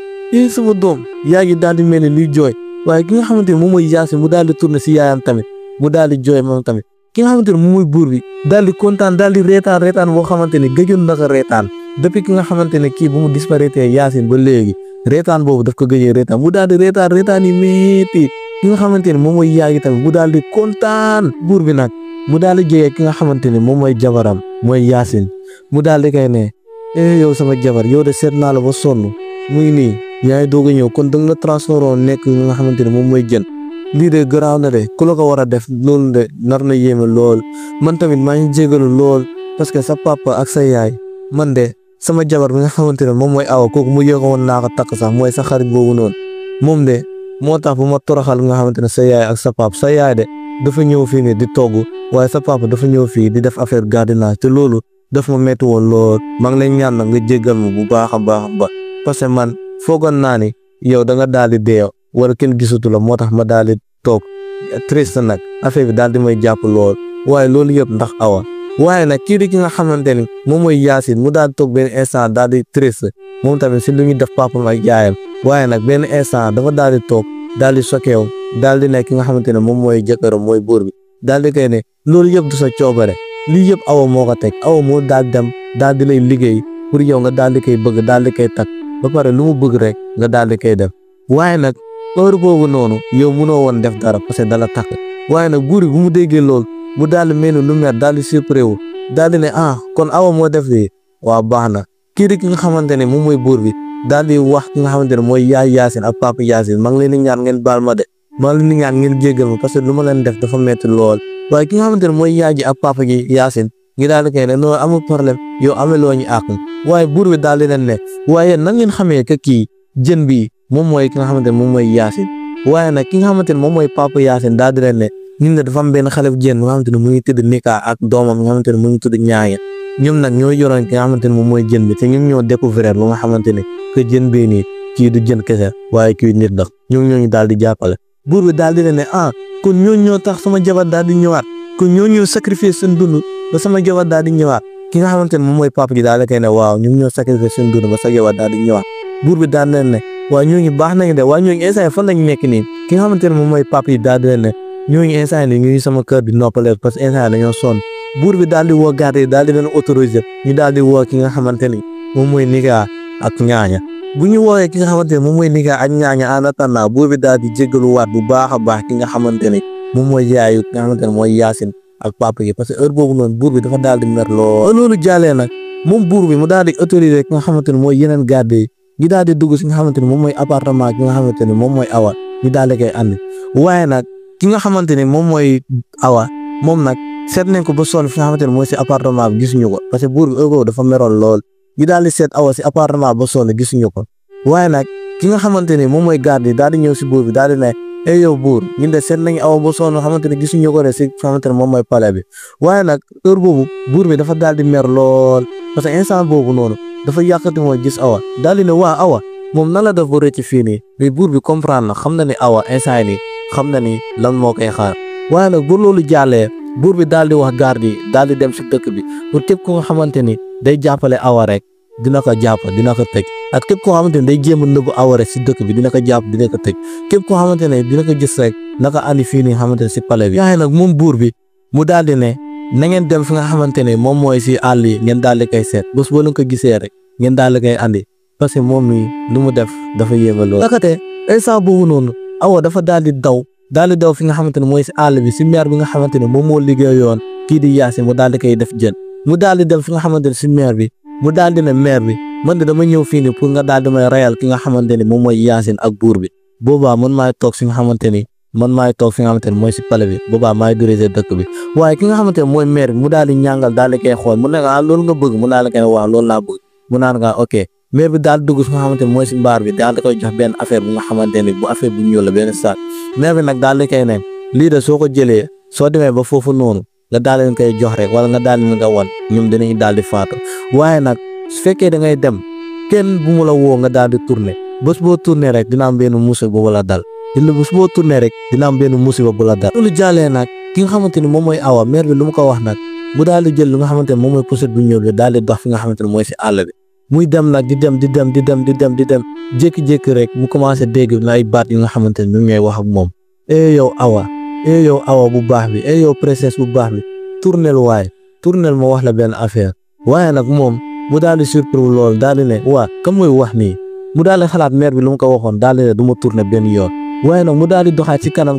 sama doom yaa ngi daal di mel ni luy jooy waaye ki nga xamante ne moom mooy Yacine mu daal di tourné si yaayam tamit mu daal di jooy moom tamit ki nga xamante ne moom mooy buur bi daal di kontaan daal di reetaan boo xamante ne gëjoon na ko reetaan depuis ki nga xamante ne kii bu mu disparaître Yacine ba léegi reetaan boobu daf ko gëjee reetaan mu daal di reetaan yi métti ki nga xamante ne moom mooy yaay tamit mu daal di kontaan buur bi nag mu daal di jege ki nga xamante ne moom mooy jabaram mooy Yacine mu daal di koy ne yow sama jabar yow de seet naa la ba sonn muy nii yaa ngi doog a ñëw kon danga la transformé nekk nga xamante ne moom mooy jën lii de garaaw na de ku la ko war a def loolu de nar na yéeme lool man tamit maa ngi jégalu lool parce que sa papa ak sa yaay man de sama jabar bi nga xamante ne moom mooy awa kooku mu yëgoon woon naa ko takk sax mooy sa xarit boobu noonu moom de moo tax bu ma toroxal nga xamante ne sa yaay ak sa papa sa yaay de dafa ñëw fii nii di togg waaye sa papa dafa ñëw fii di def affaire gardiennage te loolu daf ma métti woon lool maa ngi lay ñaan nag nga jéggal ma bu baax a baax parce que man foogoon naa ni yow da nga daal di dee wala kenn gisatu la moo tax ma daal di toog triste nag affaire bi daal di may jàpp lool waaye loolu yëpp ndax awa waaye nag kii di ki nga xamante ni moom mooy Yacine mu daal di toog benn instant daal di triste moom tamit si lu ñuy def papam ak yaayam waaye nag benn instant dafa daal di toog daal di choqué daal di nekk ki nga xamante ne moom mooy jëkkëram mooy buur bi daal di koy ne loolu yëpp du sa coobare lii yëpp awa moo ko teg awa moo daal dem daal di lay liggéey pour yow nga daal di koy bëgg daal di koy takk ba pare lu mu bëgg rek nga daal di koy def waaye nag heure boobu noonu yow mënoo woon def dara parce que dala takk waaye nag buur bi bu mu déggee loolu mu daal di mel ni lu mer daal di surpris wu daal di ne kon awa moo def lii waaw baax na kii di ki nga xamante ne moom mooy buur bi daal di wax ki nga xamante ne mooy yaay Yacine ak papa Yacine maa ngi leen di ñaan ngeen baal ma de maa ngi leen di ñaan ngeen jéggal ma parce que lu ma leen def dafa metti lool waaye ki nga xamante ne mooy yaay ji ak papa gi Yacine ngi daal di koy ne non amul problème yow ameloo ñu àq waaye buur bi daal di leen ne waaye nan ngeen xamee que kii jën bi moom mooy ki nga xamante ne moom mooy Yacine waaye nag ki nga xamante ne moom mooy papa Yacine daal di leen ne ñun ne dafa am benn xale bu jigéen nga xamante ne mu ngi tudd Nika ak doomam nga xamante ne mu ngi tudd Ñaaye ñoom nag ñoo yoroon ki nga xamante ne moom mooy jën bi te ñoom ñoo découvrir lu nga xamante ne que jën bii nii kii du jën kese waaye kii nit la ñoom ñoo ñu daal di jàppale buur bi daal di leen ne kon ñoo ñoo tax sama jabar daal di ñëwaat kon ñoo ñoo sacrifier seen dund ba sama jabar daal di ñëwaat ki nga xamante ne moom mooy papa ji daal di koy ne waaw ñoom ñoo sacrifier seen dund ba sa jabar daal di ñëwaat buur bi daal di leen ne waaw ñooñu baax nañu de waaye ñooñu instant fan lañu nekk nii ki nga xamante ne moom mooy papa yi daal di leen ne ñooñu instant yi ñu ngi sama kër di noppale parce que instant dañoo sonn buur bi daal di woo garde yi daal di leen autoriser ñu daal di woo ki nga xamante ni moom mooy Nika ak Ñaaña bu ñu woowee ki nga xamante ne moom mooy Nika ak Ñaaña en attendant buur bi daal di jéggaluwaat bu baax a baax ki nga xamante ni moom mooy yaayu ki nga xamante ne mooy Yacine ak papa yi parce que heure boobu noonu buur bi dafa daal di mer lool loolu jàllee nag moom buur bi mu daal di autoriser ki nga xamante ne mooy yeneen garde yi ñu daal di dugg si nga xamante ne moom mooy appartement ki nga xamante ne moom mooy awa ñu daal di koy andi waaye nag ki nga xamante ne moom mooy awa moom nag seet nañ ko ba sonn fi nga xamante ne mooy si appartement bi gisuñu ko parce que buur bi heure dafa meroon lool ñu daal di seet awa si appartement ba sonn gisuñu ko waaye nag ki nga xamante ne moom mooy garde yi daal di ñëw si buur bi daal di ne yow buur ñun de seet nañ awa ba sonn xamante ne gisuñu ko de si xamante ne moom mooy palais bi waaye nag heure boobu buur bi dafa daal di mer lool parce que instant boobu noonu dafa yàqati mooy gis awa daal di ne waa awa moom nan la def ba rëcc fii nii mais buur bi comprendre na xam na ni awa instant nii xam na ni lan moo koy xaar waaye nag bu loolu jàllee buur bi daal di wax garde yi daal di dem si dëkk bi pour képp ku nga xamante ni day jàppale awa rek dina ko jàpp dina ko tëj ak képp koo xamante ne day jéem a nëbbu awa rek si dëkk bi dina ko jàpp dina ko tëj képp koo xamante ne dina ko gis rek naka andi fii nii xamante ne si palais bi. waaye nag moom buur bi mu daal di ne na ngeen dem fi nga xamante ne moom mooy si àll yi ngeen daal di koy seet bés boo leen ko gisee rek ngeen daal di koy andi parce que moom mi lu mu def dafa yéeme lool. nakate instant boobu noonu awa dafa daal di daw fi nga xamante ne mooy si àll bi si meer bi nga xamante ne moom moo liggéeyoon kii di Yacine mu daal di koy def jën mu daal di dem fi nga xamante ne si meer bi mu daal di ne meer bi man de dama ñëw fii nii pour nga daal di may reyal ki nga xamante ne moom mooy Yacine ak buur bi boobaa man maay toog si nga xamante ni man maay toog fi nga xamante ne mooy si palais bi boobaa maay diriger dëkk bi waaye ki nga xamante ne mooy maire bi mu daal di ñàngal daal di koy xool mu ne loolu nga bëgg mu daal di koy waaw loolu laa bëgg mu naan nga ok maire bi daal dugg fi nga xamante ne mooy si mbaar bi daal di koy jox benn affaire bu nga xamante ne bu affaire bu ñuul la benn saak maire bi nag daal di koy ne lii de soo ko jëlee soo demee ba foofu noonu nga daal leen koy jox rek wala nga daal leen nga wan ñoom dinañ daal di faatu waaye nag su fekkee da ngay dem kenn bu mu la woo nga daal di tourner bés boo tourner rek dina am benn musiba bu la dal bés boo tourner rek dina am benn musiba bu la dal. loolu jàllee nag ki nga xamante ni moom mooy awa maire bi lu mu ko wax nag mu daal di jël lu nga xamante ne moom mooy pochette bu ñuul bi daal di dox fi nga xamante ne mooy si àll bi muy dem nag di dem jékki-jékki rek mu commencé dégg na ay baat yu nga xamante ne ñu ngi wax ak moom yow awa bu baax bi yow princesse bu baax bi tournel ma wax la benn affaire waaye nag moom mu daal di surpris loolu daal di ne waa kan mooy wax nii mu daal di xalaat maire bi lu mu ko waxoon daal di ne du ma tourné benn yoon waaye nag mu daal di doxaat ci kanam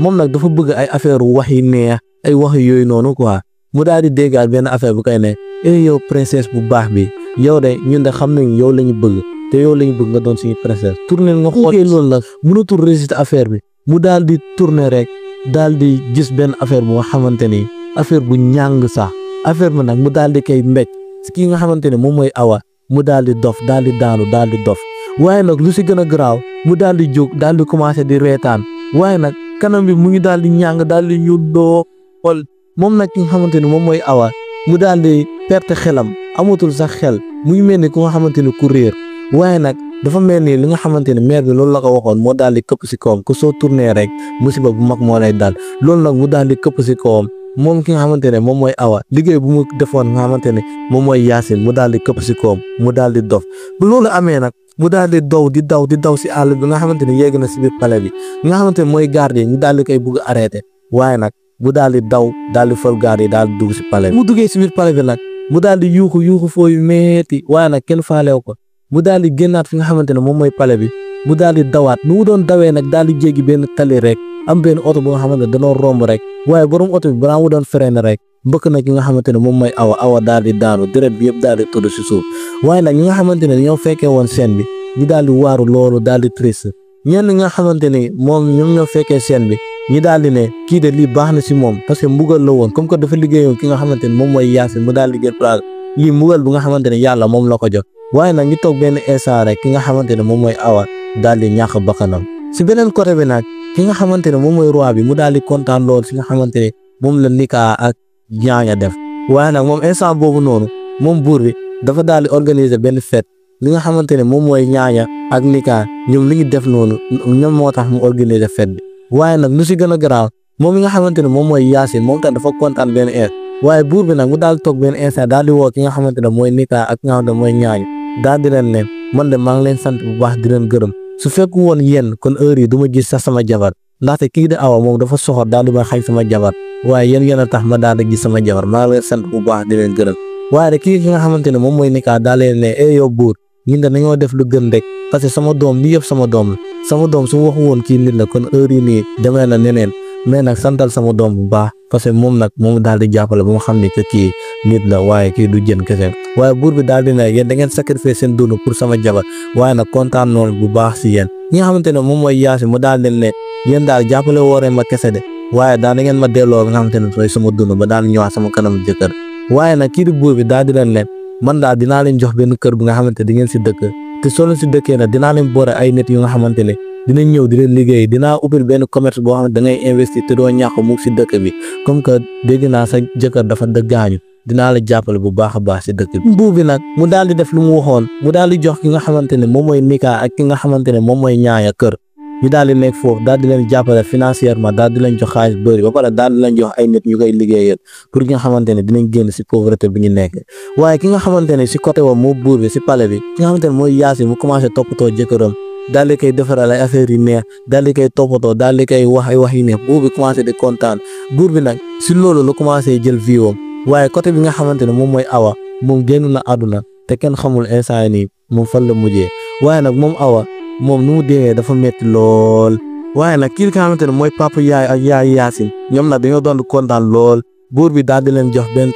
moom nag dafa bëgg ay affaire wax yi neex ay wax yooyu noonu quoi mu daal di déggaat benn affaire bu koy ne yow princesse bu baax bi yow de ñun de xam nañ yow la ñu bëgg te yow la ñu bëgg nga doon suñu princesse tourné nga xool loolu nag mënatul résister affaire bi mu daal di tourné rek daal di gis benn affaire bu nga xamante ni affaire bu ñàng sax affaire bi nag mu daal di koy mbéj ki nga xamante ne moom mooy awa mu daal di dof daal di daanu daal di dof waaye nag lu si gën a garaaw mu daal di jóg daal di commencé di reetaan waaye nag kanam bi mu ngi daal di ñàng daal di ñu doo xool moom nag ki nga xamante ne moom mooy awa mu daal di perte xelam amatul sax xel mu ngi mel ni ku nga xamante ne ku réer waaye nag dafa mel ni li nga xamante ne maire bi loolu la ko waxoon moo daal di këpp si kawam ku soo tourné rek musiba bu mag moo lay dal loolu nag mu daal di këpp si kawam moom ki nga xamante ne moom mooy awa liggéey bu mu defoon nga xamante ne moom mooy yaasin mu daal di këpp si kawam mu daal di dof bu loolu amee nag mu daal di daw si àll bi nga xamante ne yegg na si biir palais bi nga xamante ne mooy gardien ñu daal di koy bugg arrêté waaye nag mu daal di daw daal di fël gardien daal di dugg si palais bi mu duggee si biir palais bi nag mu daal di yuuxu fooyu metti waaye nag kenn faalew ko mu daal di génnaat fi nga xamante ne moom mooy palais bi mu daal di dawaat nu mu doon dawee nag daal di jéggi benn tali rek am benn oto bu nga xamante ne danoo romb rek waaye borom oto bi balaa mu doon freiné rek mbëkk na ki nga xamante ne moom mooy awa daal di daanu deret bi yëpp daal di tudd si suuf waaye nag ñi nga xamante ne ñoo fekkee woon scène bi ñu daal di waaru loolu daal di triste ñenn nga xamante ne ñoom ñoo fekkee scène bi ñi daal di ne kii de lii baax na si moom parce que mbugal la woon comme que dafa liggéeyoon ki nga xamante ne moom mooy Yaasin mu daal di jël place lii mbugal bu nga xamante ne yàlla moom la ko jox waaye nag ñu toog benn instant rek ki nga xamante ne moom mooy awa daal di ñàkk bakkanam si beneen côté bi nag ki nga xamante ne moom mooy roi bi mu daal di kontaan lool si nga xamante ne moom la Nika ak ñaaña def waaye nag moom instant boobu noonu moom buur bi dafa daal di organiser benn fête li nga xamante ne moom mooy ñaaña ak Nika ñoom li ñu def noonu ñoom moo tax mu organiser fête bi waaye nag lu si gën a garaaw moom mi nga xamante ne moom mooy Yaasin moom tam dafa kontaan benn heure waaye buur bi nag mu daal di toog benn instant daal di woo ki nga xamante ne mooy Nika ak nga xamante ne mooy ñaaña daal di leen ne man de maa ngi leen sant bu baax di leen gërëm su fekk woon yéen kon heure yi du ma gis sax sama jabar ndaxte kii di awa moom dafa soxor daal di ma xañ sama jabar waaye yéen a tax ma daal di gis sama jabar maa ngi leen sant bu baax di leen gërëm waaye de kii nga xamante ne moom mooy Nika daal leen ne yow buur ñun de nañoo def lu gën rek parce que sama doom lii yëpp sama doom la sama doom su waxu woon kii nit la kon heure yi nii demee na neneen mais nag santal sama doom bu baax parce que moom nag moom daal di jàppale ba mu xam ne que kii nit la waaye kii du jën kese waaye buur bi daal di ne yéen da ngeen sacrifier seen dund pour sama jabar waaye nag kontaan noonu bu baax si yéen ñi nga xamante ne moom mooy Yaasin mu daal di ne yéen daal jàppale wooree ma kese de waaye daal da ngeen ma delloo nga xamante ne sooy sama dund ba daal ñëwaat sama kanam jëkkër waaye nag kii di buur bi daal di leen ne man daal dinaa leen jox benn kër bu nga xamante ne di ngeen si dëkk te soo leen si dëkkee nag dinaa leen boore ay nit yu nga xamante ne dinañ ñëw di leen liggéey dinaa ubbil benn commerce boo xam ne da ngay investir te doo ñàkk mu si dëkk bi comme que dégg naa sa jëkkër dafa gaañu dinaa la jàppale bu baax a baax si dëkk bi. buur bi nag mu daal di def lu mu waxoon mu daal di jox ki nga xamante ne moom mooy Nika ak ki nga xamante ne moom mooy ñaaya kër ñu daal di nekk foofu daal di leen jàppale financièrement daal di leen jox xaalis bëri ba pare daal di leen jox ay nit ñu koy liggéeyal pour ki nga xamante ne dinañ génn si pauvreté bi ñu nekk waaye ki nga xamante ne si côté wa moo buur bi si palais bi ki nga xamante ne mooy Yaasin mu commencé toppatoo jëkkëram daal di koy defaral ay affaires yu neex daal di koy toppatoo daal di koy wax ay wax yu neex buur bi commencé di kontaan buur bi nag si loolu la commencé jël viwam waaye côté bi nga xamante ne moom mooy awa moom génn na àdduna te kenn xamul instant nii moom fan la mujjee waaye nag moom awa moom nu mu dee dafa metti lool waaye nag kii nga xamante ne mooy papa yaay ak yaay Yaasin ñoom nag dañoo doon kontaan lool buur bi daal di leen jox benn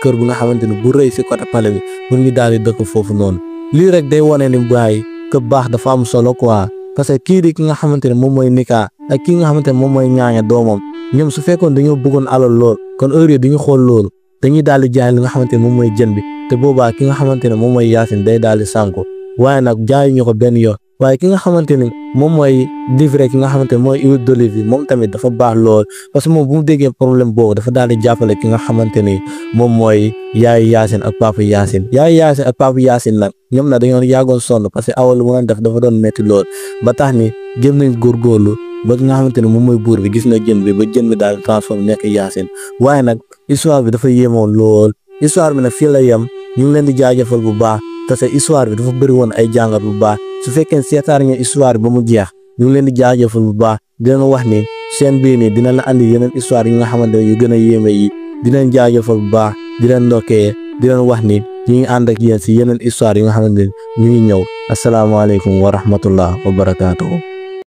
kër bu nga xamante ne bu rëy si côté palais bi pour ñu daal di dëkk foofu noonu lii rek day wane ni bàyyi que baax dafa am solo quoi parce que kii di ki nga xamante ne moom mooy Nika ak ki nga xamante ne moom mooy ñaaña doomam ñoom su fekkoon dañoo bëggoon alal lool kon heure yi duñu xool loolu dañuy daal di jaay li nga xamante ne moom mooy jën bi te boobaa ki nga xamante ne moom mooy Yacine day daal di sànku waaye nag jaayuñu ko benn yoon waaye ki nga xamante ne moom mooy livré ki nga xamante ne mooy huile d'olive yi moom tamit dafa baax lool parce que moom bu mu déggee problème boobu dafa daal di jàppale ki nga xamante ni moom mooy yaayu Yacine ak papa Yacine yaayu Yacine ak papa Yacine nag ñoom nag dañoo yàggoon sonn parce que awal lu mu def dafa doon métti lool ba tax ni jëm nañ góorgóorlu ba nga xamante ne moom mooy buur bi gis na jën bi ba jën bi daal di transformé nekk Yacine waaye nag histoire bi dafa yéemoon lool histoire bi nag fii la yem ñu ngi leen di jaajëfal bu baax te sa histoire bi dafa bëri woon ay jàngat bu baax su fekkee seetaan nga histoire bi ba mu jeex ñu ngi leen di jaajëfal bu baax di leen wax ni seen bii nii dina la andi yeneen histoire yi nga xamante ne yu gën a yéeme yi di leen jaajëfal bu baax di leen ndokkee di leen wax ni ñu ngi ànd ak yéen si yeneen histoire yi nga xamante ne ñu ngi ñëw asalaamaaleykum wa rahmatullah wa barakaatuhu